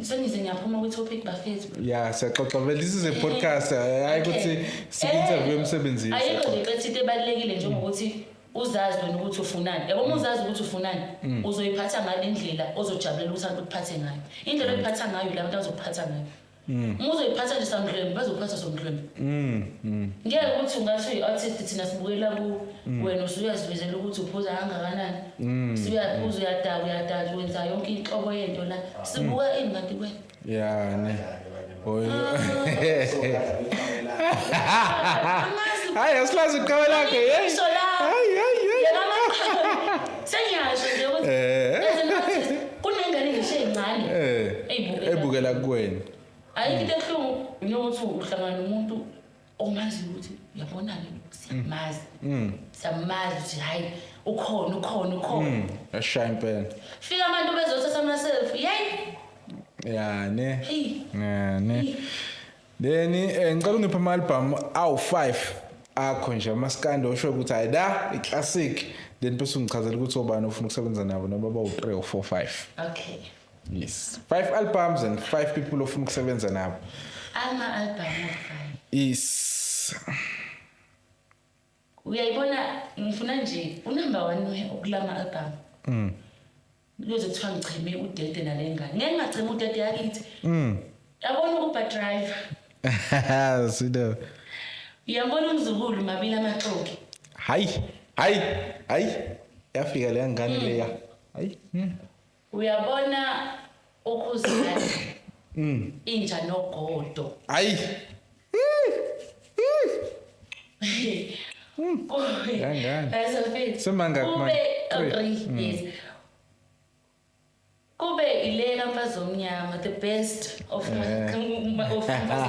sengize ngiyaphuma kwi-topic bafethu. Yeah, siyaxoxa vele, this is a podcast. Hayi ukuthi siku-interview emsebenzini. Ayikho nje ethi into ebalulekile njengokuthi uzazi wena ukuthi ufunani. Yabo, uma uzazi ukuthi ufunani, uzoyiphatha ngale ndlela ozojabulela ukuthi abantu bakuphathe ngayo. Indlela oyiphatha ngayo la bantu abazokuphatha ngayo. Uma uzoyiphatha nje samdlwembe, bazokuphatha somdlwembe. Ngeke ukuthi ungathi uyi-artist, thina sibukela ku wena, usuyazivezela ukuthi uphuza kangakanani. Usuyaphuza, uyadaka, uyadaka, wenza yonke inhlobo yento la. Sibuka ini kanti wena? Yeah, ne. Oy. Angazi. Hayi, asilazi iqhawe lakhe, hey. Ngisho la. Hayi, hayi, hayi. Yena sengiyasho nje ukuthi as an artist kunengane ngisho ey'ncane ey'bukela. Ebukela kuwena. Ayikho into ebuhlungu njengokuthi uhlangana nomuntu omaziyo ukuthi uyabona-ke siyamazi. Siyamazi ukuthi hhayi ukhona, ukhona, ukhona. Yashaya impela. Fika abantu bezothatha ama-selfie, yeyi. Yeah, ne. Hey. Yeah, ne. Hey. Then ngicela ungiphe ama-album awu-5 akho nje amaskandi osho ukuthi hayi la i-classic, then bese ungichazela ukuthi obani ofuna ukusebenza nabo noma bawu-3 or 4 5. Okay. Yes, 5 albums and 5 people ofuna ukusebenza nabo. Ama-album o-five. Yes. Uyayibona, ngifuna nje unumber 1 kulama album. Kuyoze kuthiwa ngicheme udede nale ngane. Ngeke ngingachemi udede yakithi. Yabona u-Uber driver. Sida. Uyabona umzukulu mabili amaxoki. Hayi, hayi, hayi. Yafika le ngane leya. Hayi. Uyabona ukhuzani. Inja nogodo. Hayi. Yangane. Yangane. Semangaki Kube manje? oh, Three. three, yes. Kube ile kaMfazi Omnyama, the best of Mfazi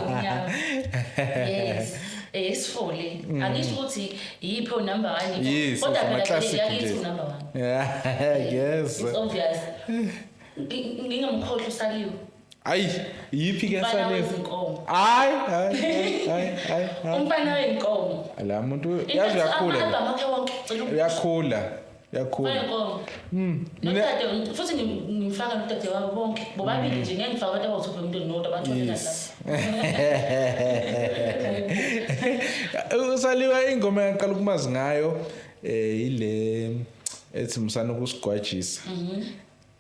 Omnyama. Yes. Yes, le. Angisho ukuthi yiphi number 1. Yes, Kodwa phela ama-classic yakithi nje. number 1. Yeah, yes. It's obvious. Ngingamkhohlwa usaliwe. Hayi, yiphi ke Umfana sale? wezinkomo. Hayi, hayi, hayi, hayi. hayi. Umfana wey'nkomo. La muntu yazi uyakhula. Ama-album akhe wonke. Cela Uyakhula. Uyakhula. Umfana wey'nkomo. Nodade futhi ngimfaka nodade wabo bonke. Bobabili nje ngeke ngifake abantu abawuthupha umuntu nodwa abathole Yes. Usaliwa ingoma yaqala ukumazi ngayo ile ethi musana ukusigwajisa.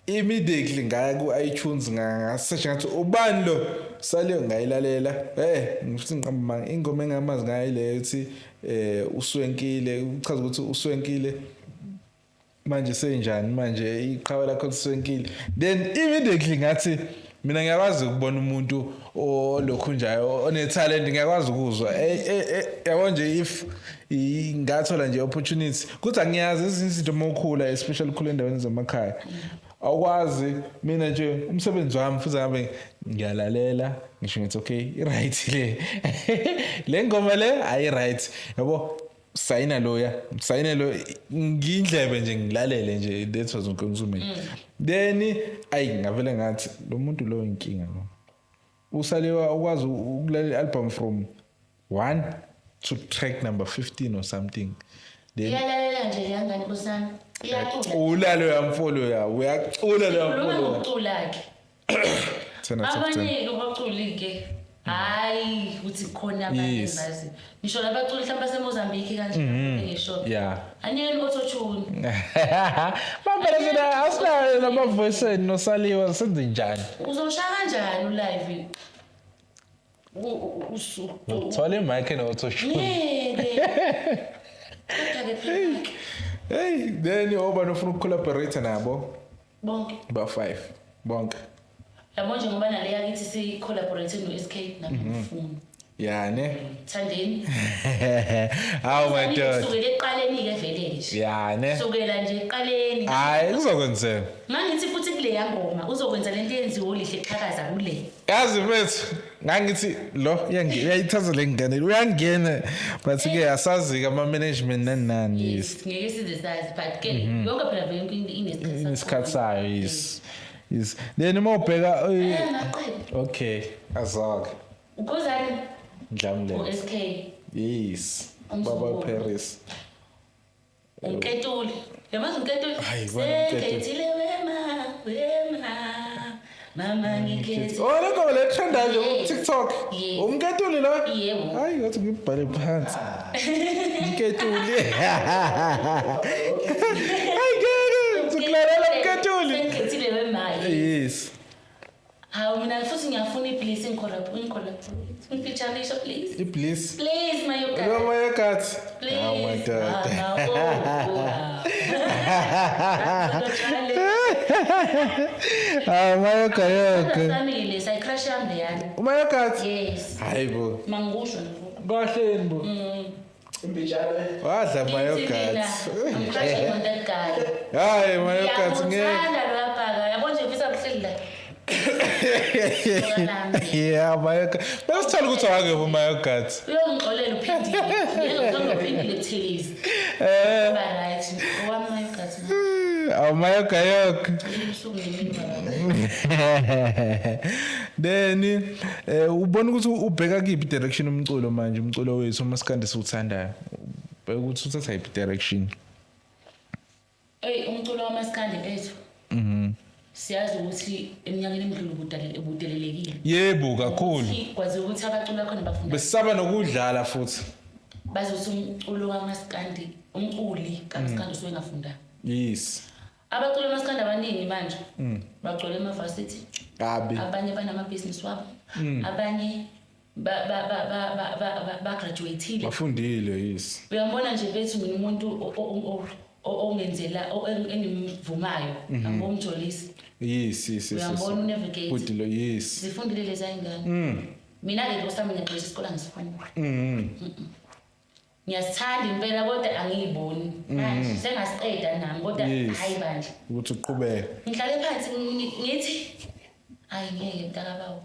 Immediately ngaya ku-iTunes, ngasearch, ngathi ubani lo Saliwe, ngayilalela. Ngifuthi ngiqamba manga, ingoma engamazi ngayo leyo ethi uswenkile, uchaza ukuthi uswenkile manje senjani manje iqhawe lakho liswenkile. Then immediately ngathi mina ngiyakwazi ukubona umuntu olokhu njayo one-talent, ngiyakwazi ukuzwa. Yabo nje, if ngathola nje opportunity kuthi angiyazi ezinye izinto uma ukhula, especially ukhula endaweni zamakhaya, awukwazi. Mina nje umsebenzi wami futhi ngabe ngiyalalela, ngisho ngithi okay, i-right le ngoma le, ayi right, yabo, sayina loya, sayina lo, ngindlebe nje ngilalele nje. That was consuming. Then ayi, ngavele ngathi lo muntu lo inkinga lo uSaliwa, ukwazi ukulalela i-album from 1 to track number 15 or something, then Iyalalela nje leyangane nkosana, iyacula. Ulalo yamfolo ya, uyacula lo Khuluma yamfolo. Ngokucula-ke, 10 out of 10. Abanye-ke baculi-ke, hhayi ukuthi khona abanye engibaziyo, ngisho nabaculi mhlawumbe baseMozambique kanje, ngisho aniyeni auto-tune. Bambela sina asinayo nama-voice noSaliwa, senze njani? Uzoshaya kanjani ulive? Thola imic ene-auto-tune. Ngeke, kodwa-ke phela. Hey, then obani ofuna ukucollaborate nabo? Bonke. Ba-five bonke. Yabo, njengoba nale yakithi si-collaborate no-SK, nami ngifuna. Ya ne. Thandeni. Hawu madoda. Kusukela ekuqaleni-ke vele nje. Ya ne. Kusukela nje ekuqaleni. Hayi, kuzokwenzeka. Ngangithi futhi kuleya ngoma uzokwenza lento eyenziwe uLihle Xhakaza kule. Yazi mfethu, ngangithi lo uyayithatha le ngane, uyangena, but ke asazi ama-management nani nani, yes. Ngeke size sazi, but ke yonke phela vele yonke into inesikhathi. Inesikhathi sayo, yes. Then uma ubheka Ngaqeda. Okay, azake. Ukhuzani. Ndlamlenze. U-SK. Yes, baba. Umzukulu. Paris. Unketuli, yamazi unketuli. Hayi, bona uMketuli. Sekhethile wema wema mama, ngikhethe. Oh, le ngoma le trendayo nje ku-TikTok. Yes. Umketuli lo? Yebo. Hayi, ngathi ngibhale phansi Mketuli. Hayi ngeke, ngizokulalela Mketuli. Sengikhethile wema. Yes. Hawu, mina futhi ngiyafuna i-Bliss, ngifeatureisha please. I-Bliss? Please, Mayoka. Lo Mayokat. Please. Oh my God. Mama, oh, oh. Ah, Mayoka yoka. Samile, sayicrush yami leyana. UMayokat. Yes. Hayi bo. Mangikusho nje. Kahle bo. Imbijana. Wadla Ngithi mina, Mayokat. I'm crushing on that guy. Hayi, Mayokat ngeke. Ngiyamthanda loya bhaka. Yabo nje ngifisa kuhleli la. Yeah, Mayokat. Bese sithola ukuthi awakephi uMayokat. Uyongixolela uphindile. Ngeke ngiphindile Buthelezi. Ba right. Owami Mayokat. Awu Mayoka yoka. Usuku nemini baba. Then ubona ukuthi ubheka kiphi direction umculo manje, umculo wethu umaskandi siwuthandayo? Ubheka ukuthi uthatha yiphi direction? Ey, umculo wamaskandi ethu. Siyazi ukuthi eminyakeni emidlule ubudelelekile. Yebo, kakhulu. Ukuthi kwazi ukuthi abaculi bakhona bafunda. Besisaba nokudlala futhi. Bazothi umculo kamaskandi, umculi kamaskandi usuke engafundanga. Abaculi bamaskandi abaningi manje bagcwele emavasithi. Kabi. Abanye banamabhizinisi wabo. Abanye ba graduate-ile. Bafundile, yes. Uyambona nje bethu, mina umuntu ongenzela engimvumayo, angomjolisi. Yes. Uyambona uNavigate. Bhuti lo, yes. Zifundile lezi ingane. Mina-ke nkosami ngiyagqisha isikole, angisifuni. Ngiyasithanda impela kodwa angiyiboni manje, sengasiqeda nami kodwa. Hayi bandla. Ukuthi uqhubeke. Ngihlale phansi ngithi hayi ngeke mntakabawo,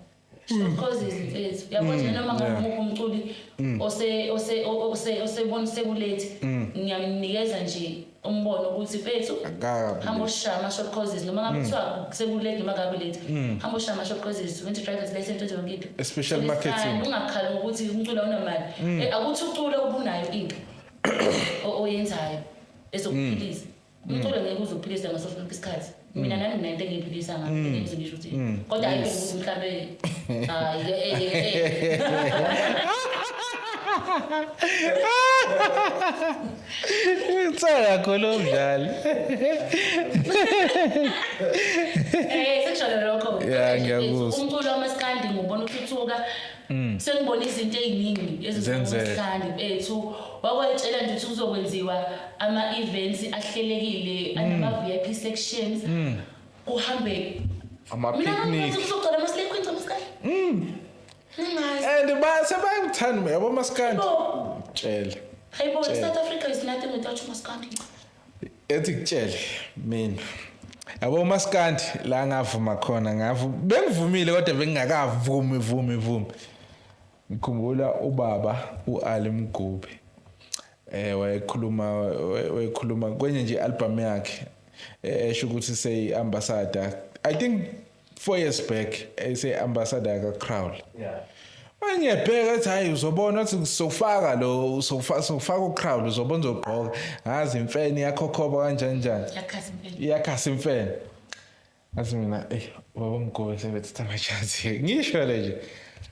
causes mfethu, uyabona nje noma ngabe umuphi umculi ose ose ose osebona sekulethi, ngiyamnikeza nje umbono ukuthi mfethu, Akabi. hamba ushaya ama-short courses, noma ngabe kuthiwa sekulate noma ngabe late, hamba ushaya ama-short courses, wenze i-driver's license, wenze yonke into. Especially It's marketing. fine, ungakhali ngokuthi umculo awunamali. Akuthi ucule ubunayo into oyenzayo ezokuphilisa. Umculo ngeke uze ukuphilisa ngaso sonke isikhathi. Mina nami nginento engiyiphilisa ngayo, ngeke ngize ngisho ukuthi, kodwa ayikho ukuthi mhlambe hayi. Uthanda kakhulu umdlali. Sekusholo lokho. Yeah, ngiyakuzwa. Umculo wamaskandi ngibona uthuthuka. Sengibona izinto eziningi Zenzeka. ezizamaskandi ethu. Wakwayitshela nje ukuthi kuzokwenziwa ama events ahlelekile anama VIP sections. Kuhambe Ama Mina picnic. ngathi kuzogcwala ama slay queens amaskandi. Ngingazi. And ba sebayangithanda yabo maskandi. Bo, Tshela. hayibo, South Africa is nothing without umaskandi. Ethi kutshele mina. Yabo maskandi la ngavuma khona ngavu bengivumile kodwa bengingakavumi vumi vumi. Ngikhumbula ubaba uAli Mgube. Wayekhuluma kwenye nje album yakhe esho ukuthi sey ambassador, I think 4 years back, ese ambassador ka Crown. Manje ethi hayi, uzobona ukuthi sofaka lo sofaka uCrown, uzobona uzogqoka ngazi imfene yakhokhoba kanjani njani. Yakhasa impela. Iyakhasa imfene. Ngathi mina, ey baba Mgube sebethatha ama-chance, ngisho le nje,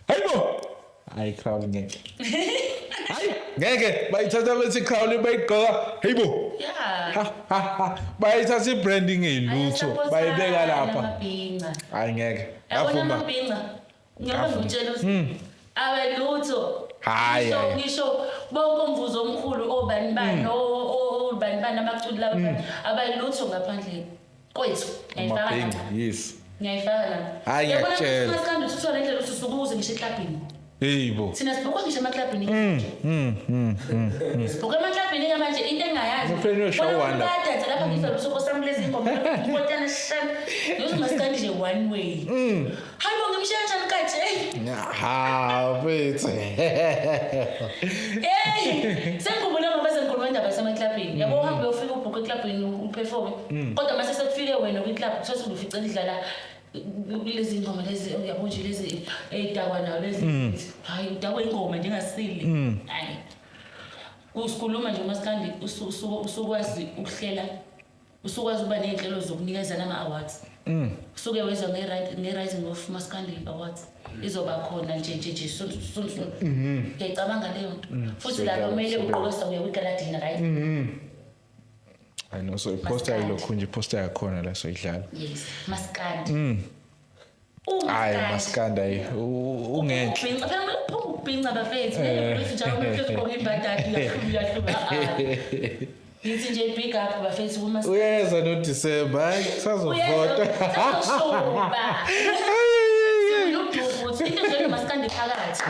hayibo, hayi Crown ngeke, hayi ngeke bayithatha bethi Crown bayigqoka, hayibo. Ha ha ha, bayithatha i-branding eyilutho bayibeka lapha. Amabhinca. Hayi ngeke. Yabona Ngavuma. amabhinca. Ngiyobe ngikutshela ukuthi awelutho. Hhayi, Ngisho hhayi. ngisho bonke umvuzo omkhulu obani bani obani bani abaculi laba abayilutho ngaphandle kwethu. Ngiyayifaka Amabhinca, lapha. yes. Ngiyayifaka lapha. Hhayi, Yabona ngiyakutshela. umaskandi uthuthuka ngendlela ukuthi usuke uze ngisho eklabhini. Hey bo. Thina sibhukwa ngisho emaklabhini. Sibhukwa emaklabhini ke manje into engingayazi. Uphela uyoshawa Bona one lapha. bayadansa lapha ngizwa usuku sami lezi ngoma. Nkotana shami. Ngizwa umaskandi nje one way. Hayi bo, ngimshiya kanjani kathi? Ha, mfethu. Hey, sengikhumbule ngoba sengikhuluma indaba yasemaklabhini. Yabo, uhambe uyofika ubhukhe eklabhini uperform. Kodwa mase sekufike wena kwiclub kuthiwa ufice idlala lezi ngoma lezi, uyabo nje, lezi ey'dakwa nawo lezi. Hayi, udakwe ingoma nje engasile. Hayi. Usikhuluma nje umaskandi usukwazi ukuhlela, usukwazi ukuba ney'nhlelo zokunikezana ama-awards. Usuke wezwa nge-Rising of Maskandi Awards izoba khona nje nje nje soon soon soon. Ngiyayicabanga leyo nto. Futhi la kumele ugqoke sawuya kwi-gala dinner, right? I know, so iposter ilokhu nje, iposter yakhona la soyidlala. Yes, maskandi. Hayi maskandi ayi ungenhla. Ubhinca phela, kumele uphume ukubhinca bafethu. Ngeke ukuthi njalo umuntu ugqoke imbadada uyahluba uyahluba. Ah, ngithi nje big up bafethu kumaskandi. Uyeza no December, hayi sazovota. Sazoshuba. Ukuthi into nje maskandi phakathi.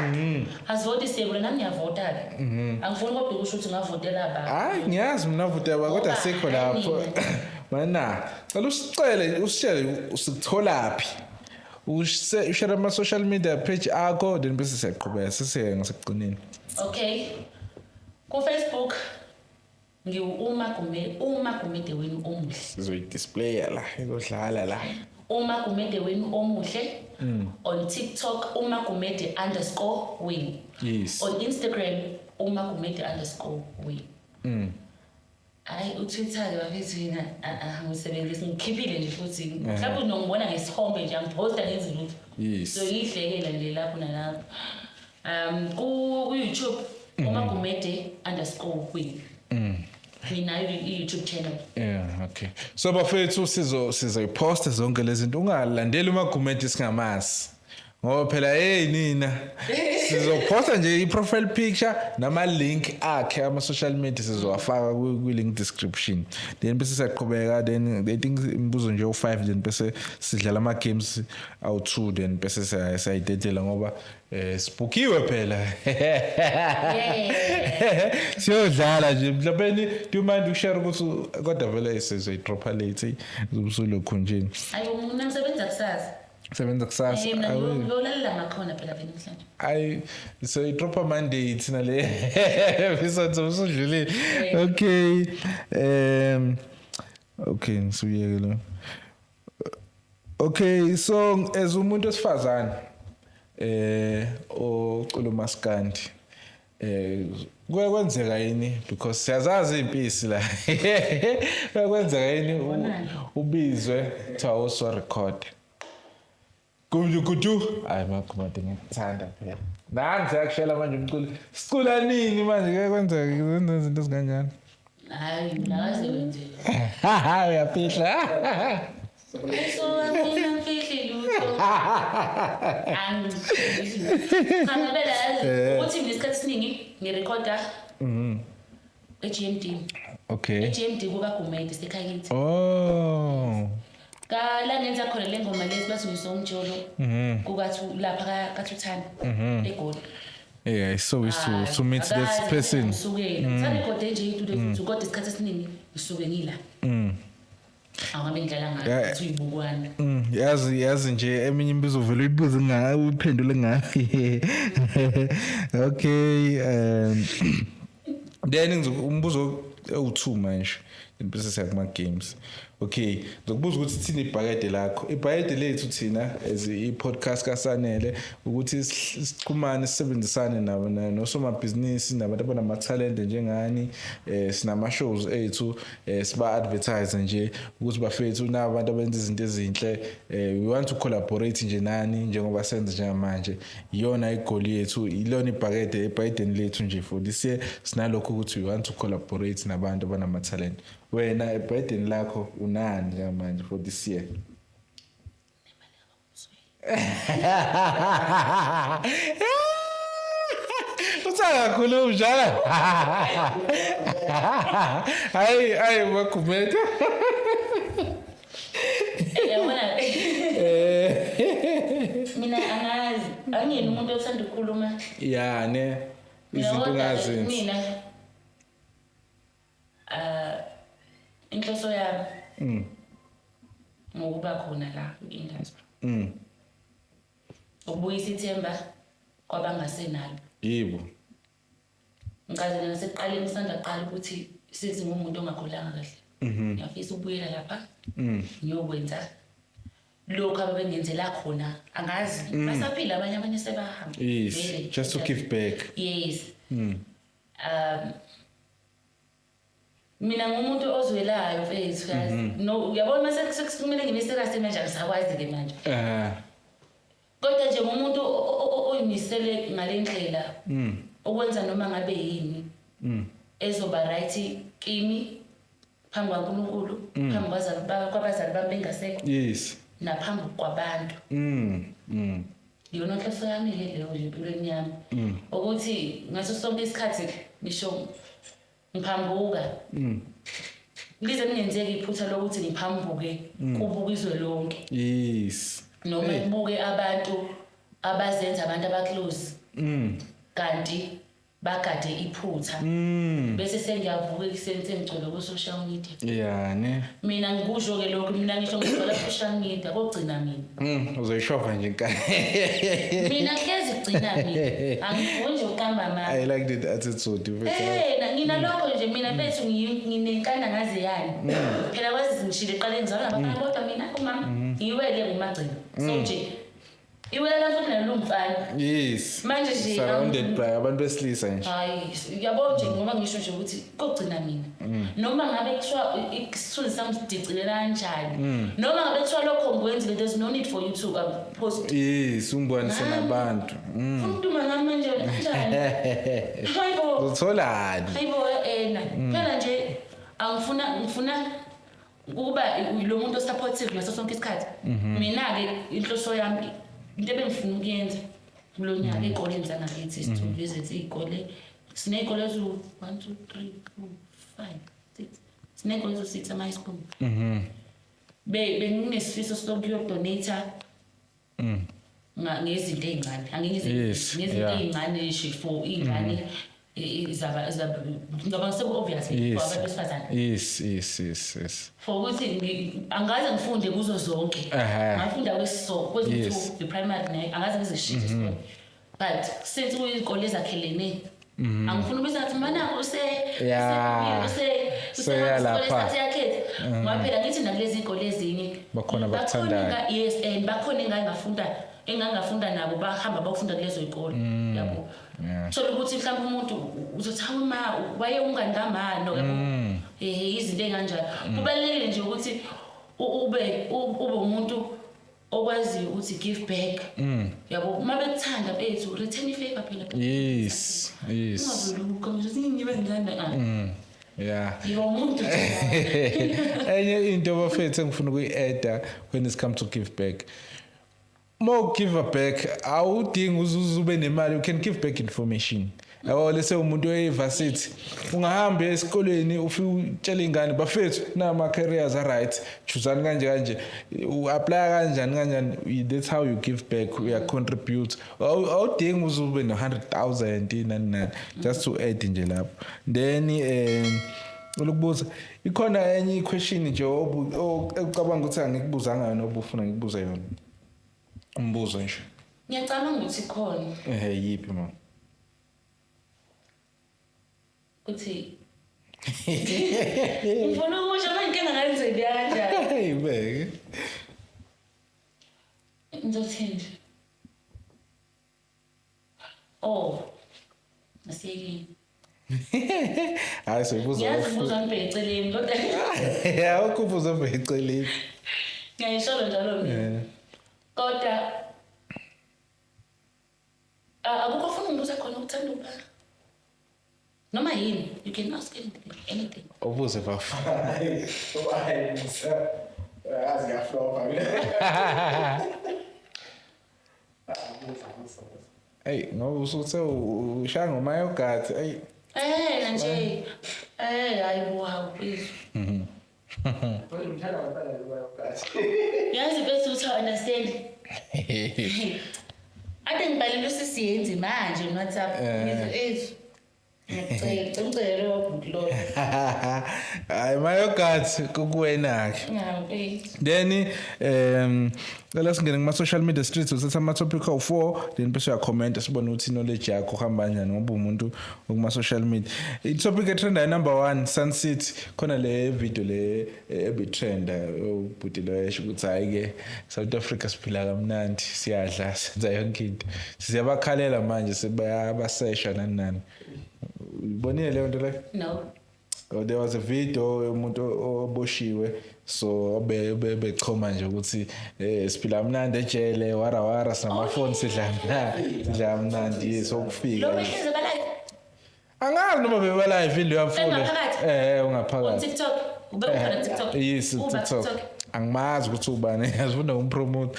Asivoti siyekule, nami ngiyavota-ke. Angifuni kodwa ukusho ukuthi ngavotela ba. Hayi ngiyazi mina votela kodwa Ngoba, sikho hayi lapho. mina. Mana, cela usicele usitshele usikutholaphi. Ushare ama social media page akho, then bese siyaqhubeka sesiye ngasekugcineni. Okay. Ku Facebook ngiwu Uma Gumede, Uma Gumede wenu omuhle. Sizoyi-displaya la, izodlala la. Uma Gumede wenu omuhle. On TikTok UmaGumede_win. On Instagram UmaGumede_win. Hayi, uTwitter ke bafethu mina angisebenzisi, ngikhiphile nje futhi. Mhlawumbe unongibona ngesithombe nje angiphosta ngenzi lutho. So yihlekela nje lapho nalapho. Ku YouTube UmaGumede_win. Nginayo i-YouTube channel. Yeah, okay. So bafethu sizoyiposta zonke lezi zinto, ungalandeli uMagumede singamazi. Ngoba phela hey nina sizoposta nje i-profile picture nama link akhe ama social media sizowafaka kwi link description. Then bese siyaqhubeka, then I think imibuzo nje u5, then bese sidlala ama games awu2, then bese siyayidedela ngoba sibhukiwe phela. Siyodlala nje mhlawumbe. Do you mind ushare ukuthi kodwa vele sizoyidropa late, uzobusulokhu nje. Ayi, mina ngisebenza kusasa. Sebenza kusasa. Eh, mina ngiyolalela ngakhona phela vele namhlanje. Ayi, so idropa Monday thina le episode usudlulile. Okay. Okay, ngisuyeke lo. Okay, so as umuntu osifazane ocula umaskandi, kuye kwenzeka yini, because siyazazi impisi la, kuye kwenzeka yini ubizwe kuthiwa uso record? Kumjukutu. Hayi makhumade ngikuthanda phela. Nansi siyakushela manje umculo. Sicula nini manje ke kwenzeka kwenza izinto ezikanjani? Hayi, mina akaze wenzeke. Uyafihla. Usuka mina ngifihli lutho. Angifihli. Cha ngempela yazi ukuthi mina isikhathi esiningi ngirekhoda e-GMD. Okay. E-GMD kukaGumede sekhaya kithi. Oh. Ka la ngenza khona le ngoma lezi bathi ngisomjolo kukathu lapha kaThuthana eGoli. Yeah, so is to meet this person. Ngisukela. Ngisarekhode nje itudio futhi kodwa isikhathi esiningi ngisuke ngila. Awuhambe ngidlala ngayo ukuthi uyibukwana. Yazi nje eminye imibuzo vele uyibuze ngayo uyiphendule ngayo. Okay, then umbuzo ewu2 manje. Bese siya kuma games. Okay, ngizokubuza ukuthi thina ibhakede lakho. Ibhakede lethu thina as i-podcast kaSanele ukuthi sixhumane sisebenzisane nabo nosomabhizinisi nabantu abanamathalente njengani, sinama shows ethu, siba advertise nje ukuthi bafethu nabantu abenza izinto ezinhle, we want to collaborate nje nani njengoba senza njengamanje. Iyona igoli yethu, ilona ibhakede ebhayideni lethu nje for this year. Sinalokho ukuthi we want to collaborate nabantu abanamathalente. Wena ebhayideni lakho unani njengamanje for this year? Uthakakhuluma njalo. Hayi hayi makhumete. Yabona. Mina angazi, angiyena umuntu othanda ukukhuluma. Yeah ne. Izinto ongazenzi. Mina inhloso yami ngokuba khona la ku-industry ukubuyisa ithemba kwabangasenalo. Yebo. Ngikaze nasekuqaleni sisanda kuqala ukuthi sithi ngumuntu ongakhulanga kahle. Ngiyafisa ukubuyela lapha ngiyokwenza lokhu ababengenzela khona. Angazi basaphila abanye sebahamba. Yes, just to give back. Yes. Mina ngumuntu ozwelayo mfethu yazi. No, uyabona mase sekumele ngibe serious manje angisakwazi ke manje. Kodwa nje umuntu oyimisele ngalendlela okwenza noma ngabe yini ezoba right kimi phambi kwaNkulunkulu, phambi kwabazali bami bengasekho. Yes. Naphambi kwabantu. Iyona inhloso yami ke leyo nje empilweni yami. Ukuthi ngaso sonke isikhathi ngisho ngiphambuka. Ngize ngingenzeki iphutha lokuthi ngiphambuke kubuka izwe lonke. Yes. Noma kubuke abantu abazenza abantu abaclose. Kanti bagade iphutha. Bese sengiyavuka ekuseni sengigcwele ku social media. Yeah ne. Mina ngikusho ke lokho, mina ngisho ngigcwele ku social media kokugcina mina. Uzoyishova nje inkani. Mina hlezi kugcina mina. Angifuni nje ukuqamba amanga. I like that attitude. Nginalokho nje mina mfethu nginenkani ngaze yani. Phela kwazi ngishilo eqaleni ngizalwa nabafana kodwa mina umama ngiwele ngumagcina. So nje iwela futhi nalo mfana. Yes. Manje nje surrounded by abantu besilisa nje. Hayi, yabo nje ngoba ngisho nje ukuthi kokugcina mina. Noma ngabe kuthiwa isithunzi sami sidicilela kanjani. Noma ngabe kuthiwa lokho ngikwenzile, there's no need for you to post. Yes, ungibonise nabantu. Ufuna ukuduma ngami manje kanjani? Hayibo. Utholani? Hayibo ena. Phela nje ngifuna ukuba lo muntu osupportive ngaso sonke isikhathi. Mina ke inhloso yami into ebengifuna ukuyenza kulo nyaka ey'koleni zangakithi is to visit iy'kole. Siney'kole eziwu 1 2 3 4 5 6. Siney'kole eziwu 6 ama-high school. Benginesifiso sokuyodonate ngezinto ey'ncane. Ngezinto ey'ncane nje for iy'ngane ngoba seku-obvious for abantu besifazane. Yes. For ukuthi angaze ngifunde kuzo zonke. Ngafunda kwezo-2, the primary ne, angaze ngizishintshe isikole. But since kuyizikole ezakhelene, angifuni ukubiza ngathi mana use lapha. Ngoba phela ngithi nakulezi izikole ezinye bakhona bakuthandayo. Yes, and bakhona engangafunda nabo bahamba bayofunda kulezo zikole. Yabo. Thola ukuthi mhlawumbe umuntu uzothi hawu ma waye umngani kamano yabo. Izinto ezikanjalo. Kubalulekile nje ukuthi ube umuntu Okwaziyo ukuthi give back. Yabo, uma bekuthanda bethu, return i-favor phela. Yes. Ungaveli ukhombisa ukuthi ngibe ngithanda, ah. Yiba umuntu. Enye into, bafethu, engifuna ukuyi-adda when it comes to give back, more give back, awudingi uzuze ube nemali. You can give back information, yabo. Lese umuntu oyi-varsity, ungahamba esikolweni, ufike utshele ingane, "Bafethu, nama-careers a-right, choosani kanje kanje, u-applya kanjani kanjani." That's how you give back, uya-contribute. Awudingi uze ube no-100,000, nani nani. Just to add nje lapho. Then ukubuza, ikhona enye i-question nje ocabanga ukuthi angikubuzanga yona, obufuna ngikubuze yona, umbuzo nje? Ngiyacabanga ukuthi khona. Ehe, yiphi, ma? Ukuthi ngifuna ukusho manje, ngike ngangenzeli kanjani. Hey, beke. Ngizothini nje? Oh, asiyekeni. Hayi, soyibuza. Ngiyazi umbuzo wami bheke eceleni, kodwa Awukho ubuzo obheke eceleni. Ngiyayisholo njalo mina. Kodwa akukho ofuna ungibuza khona ukuthanda ukuba noma yini. You can ask anything, anything. Ubuze, bafu. Hayi, musa. Yazi ngiyaflopa mina. Ah, buza, buza, buza. Hey, ngoba usuthe ushaya ngoma-yoghurt, eyi. Nje hayi, wow, please. Ngithanda ngempela lo yoghurt. Yazi bese uthi understand. Ade ngibhalele usisiyenzi manje on WhatsApp. Ngithi ethu. Ngiyacela, ngicela lo bhuti lo. Hayi, ma-yoghurt kukuwena-ke. Ngiyaphi. Then cela singene kuma-social media streets, uthatha ama-topic awu-four, then bese uyakhomenta, sibone ukuthi knowledge yakho uhamba kanjani, ngoba umuntu okuma-social media. I-topic etrendayo number one, Sun City. Khona le video le ebitrenda, ubhuti lo esho ukuthi, "Hhayi-ke, South Africa siphila kamnandi, siyadla, senza yonke into, siyabakhalela manje sebayabasesha," nani nani. Ubonile leyo nto leyo? No. Oh, there was a video yomuntu oboshiwe, so bechoma nje ukuthi siphila mnandi ejele, wara wara, sinamafoni, sidla mnandi, sidla mnandi, yes, okufika. Lo behleze bala. Angazi noma beba live indlu yamfuna. Engaphakathi? Eh, On ungaphakathi. TikTok. Ube khona TikTok. Yes. Uba TikTok. Angimazi ukuthi ubani, azifuna umpromote,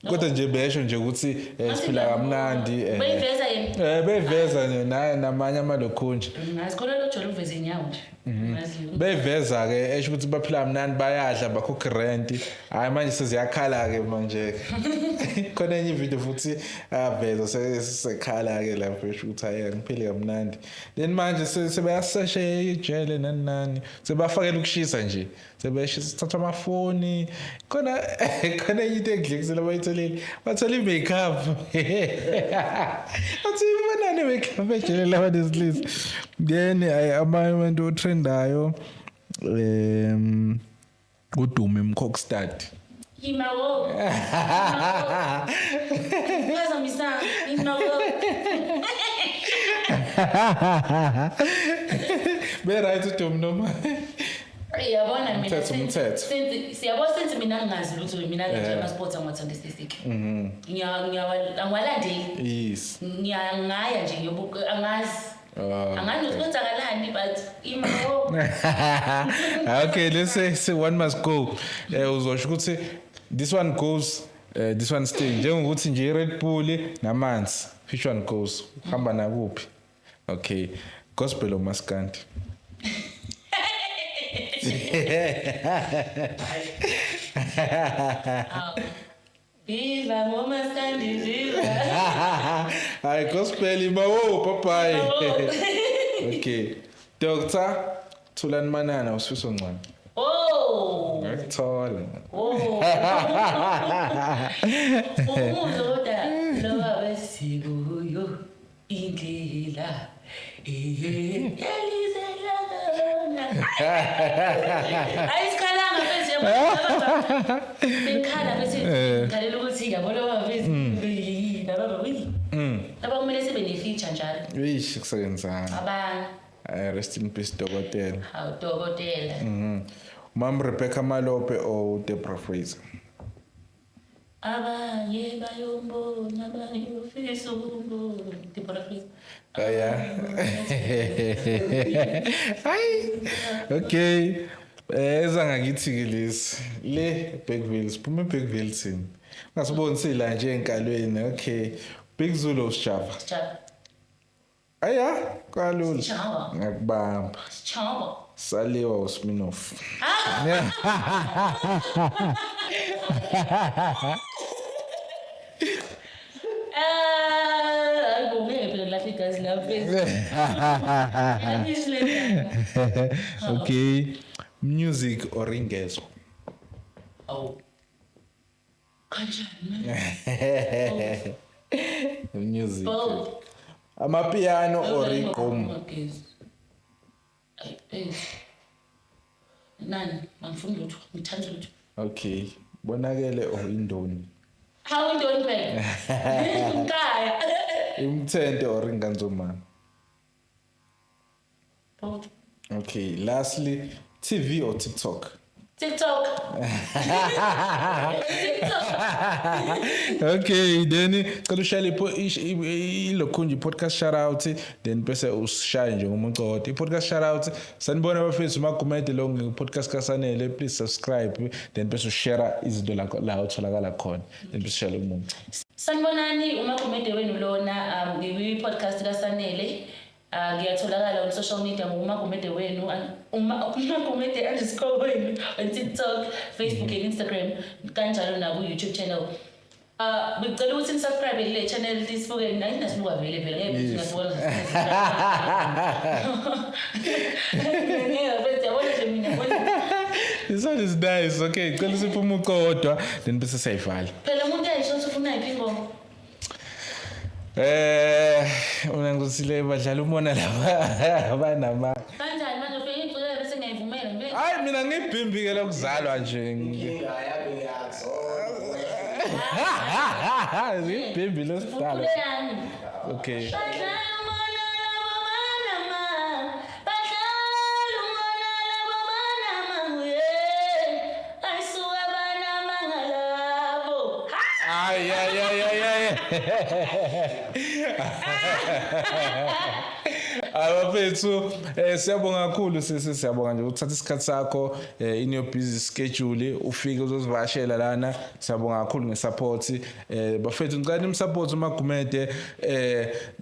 kodwa nje besho nje ukuthi siphila kamnandi. Beyiveza yena. Beveza nje naye namanye amalokhunje. Ngazi khona lo jolo uveze inyawo nje. Ngazi. Beveza ke, esho ukuthi baphila mnandi, bayadla, bakhokha rent. Hayi, manje seziyakhala ke manje. Khona enye ivideo futhi aveza sekhala ke lapho, esho ukuthi, "Hayi, angiphili kamnandi." Then manje sebeyasesha ejele, nani nani, sebafakela ukushisa nje, sebeshisa, thatha amafoni. Khona enye into engidlekisela, bayitholile, bathola i-makeup. Bathi ibonani i-makeup ejele labantu besilisa. Then abanye abantu otrendayo, uDumi Mkokstad. Yimawo. Phazamisa. Yimawo. Be right uDumi noma? Yabona mina Umthetho, umthetho. Siyabona, since mina ngingazi lutho mina nje, ama-sports angiwathandisisiki. Angiwalandeli. Ngiyangaya nje, ngiyobuka, angazi. Angazi ukuthi kwenzakalani, but imawo. Okay, let's say one must go. Uzosho ukuthi this one goes, this one stay, njengokuthi nje i-Red Bull namanzi, which one goes, uhamba nakuphi? Okay, gospel or maskandi? Awu. Viva ngomaskandi, viva. Hayi, gospel imawo, bye bye. Okay, Dr Thulani Manana, uSifiso Ncwane? Oh. Ngakuthola. Oh. Umuzwa kodwa lo baba, sikuyo indlela elizelana. Ayisikhalanga mfethu, yabo. Bengikhala bese ngikhalela ukuthi yabo lo baba mfethu laba baba. Laba kumele sibe ne-feature njalo. Ish, kusebenzana. Abanye. Rest in peace, dokotela. Hawu, dokotela. Mam Rebecca Malope or Deborah Fraser? Abanye bayombona, abanye bafisa ukumbona. Deborah Fraser. Oh yeah. Hayi. Okay. Eza ngakithi ke lesi. Le Bergville, siphume eBergville thina. Ungasiboni sila nje enkalweni. Okay. Big Zulu uSjava. Sjava. Aya, kwalula. Sjava. Ngakubamba. Sjava. Saliwa uSminoff. Ah, hayi bo, ngeke phela ngilahla igazi lami. Okay. Music or ingezo? Awu. Kanjani man? Music. Both. Amapiano or igqom? Amagezi. Ayi, eh. Nani, angifuni lutho, ngithanda lutho. Okay. Bonakele or indoni? Hawu, intoni phela? Ngikaya. Imthente or inganzomana? Both. Okay, lastly, TV or TikTok? TikTok. TikTok. Okay, then cela ushayele ilokhu nje i-podcast shout out, then bese usishaya nje ngomuntu owodwa. I-podcast shout out, sanibona bafethu, Magumede lo nge-podcast kaSanele, please subscribe, then bese ushare izinto la utholakala khona. Then bese ushayele umuntu. Sanibonani, uMagumede wenu lona, ngikwi-podcast kaSanele. Ngiyatholakala on social media nguMagumede wenu, uMagumede_wenu on TikTok, Facebook and Instagram, kanjalo naku-YouTube channel. Ngicela ukuthi ni-subscribe kule channel lisibuke, nathi nasibuka vele phela ngeke singasibuka. Ngeke mfethu, yabona nje mina yabona. This one is nice. Okay, cela usiphe umuco owodwa then bese siyayivala. Phela umuntu ayisho ukuthi ufuna yiphi ingoma. Mina ngizosile badlala umona laba abanama. Kanjani manje ufike ngicela bese ngiyayivumela ngibeke. Hayi, mina ngibhimbi ke lokuzalwa nje. Inkinga yami ngiyazo. Ngibhimbi lesidalo. Ucule yami. Okay. Badlala umona labo banama, badlala umona labo banama, yeah. Ayisuka banama ngalabo. Ha! Ay ay ay ay ay. Abafethu, siyabonga kakhulu sisi, siyabonga nje ukuthatha isikhathi sakho in your busy schedule ufike uzosivakashela lana. Siyabonga kakhulu ngesupport. Bafethu, ngicela nimsupport uMagumede,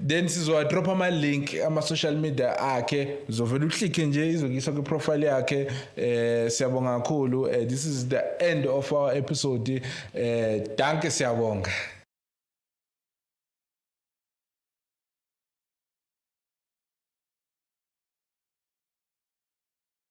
then sizowa drop ama link ama social media akhe, uzovela uclick nje izokuyisa ku profile yakhe. Siyabonga kakhulu. This is the end of our episode. Dankie, siyabonga.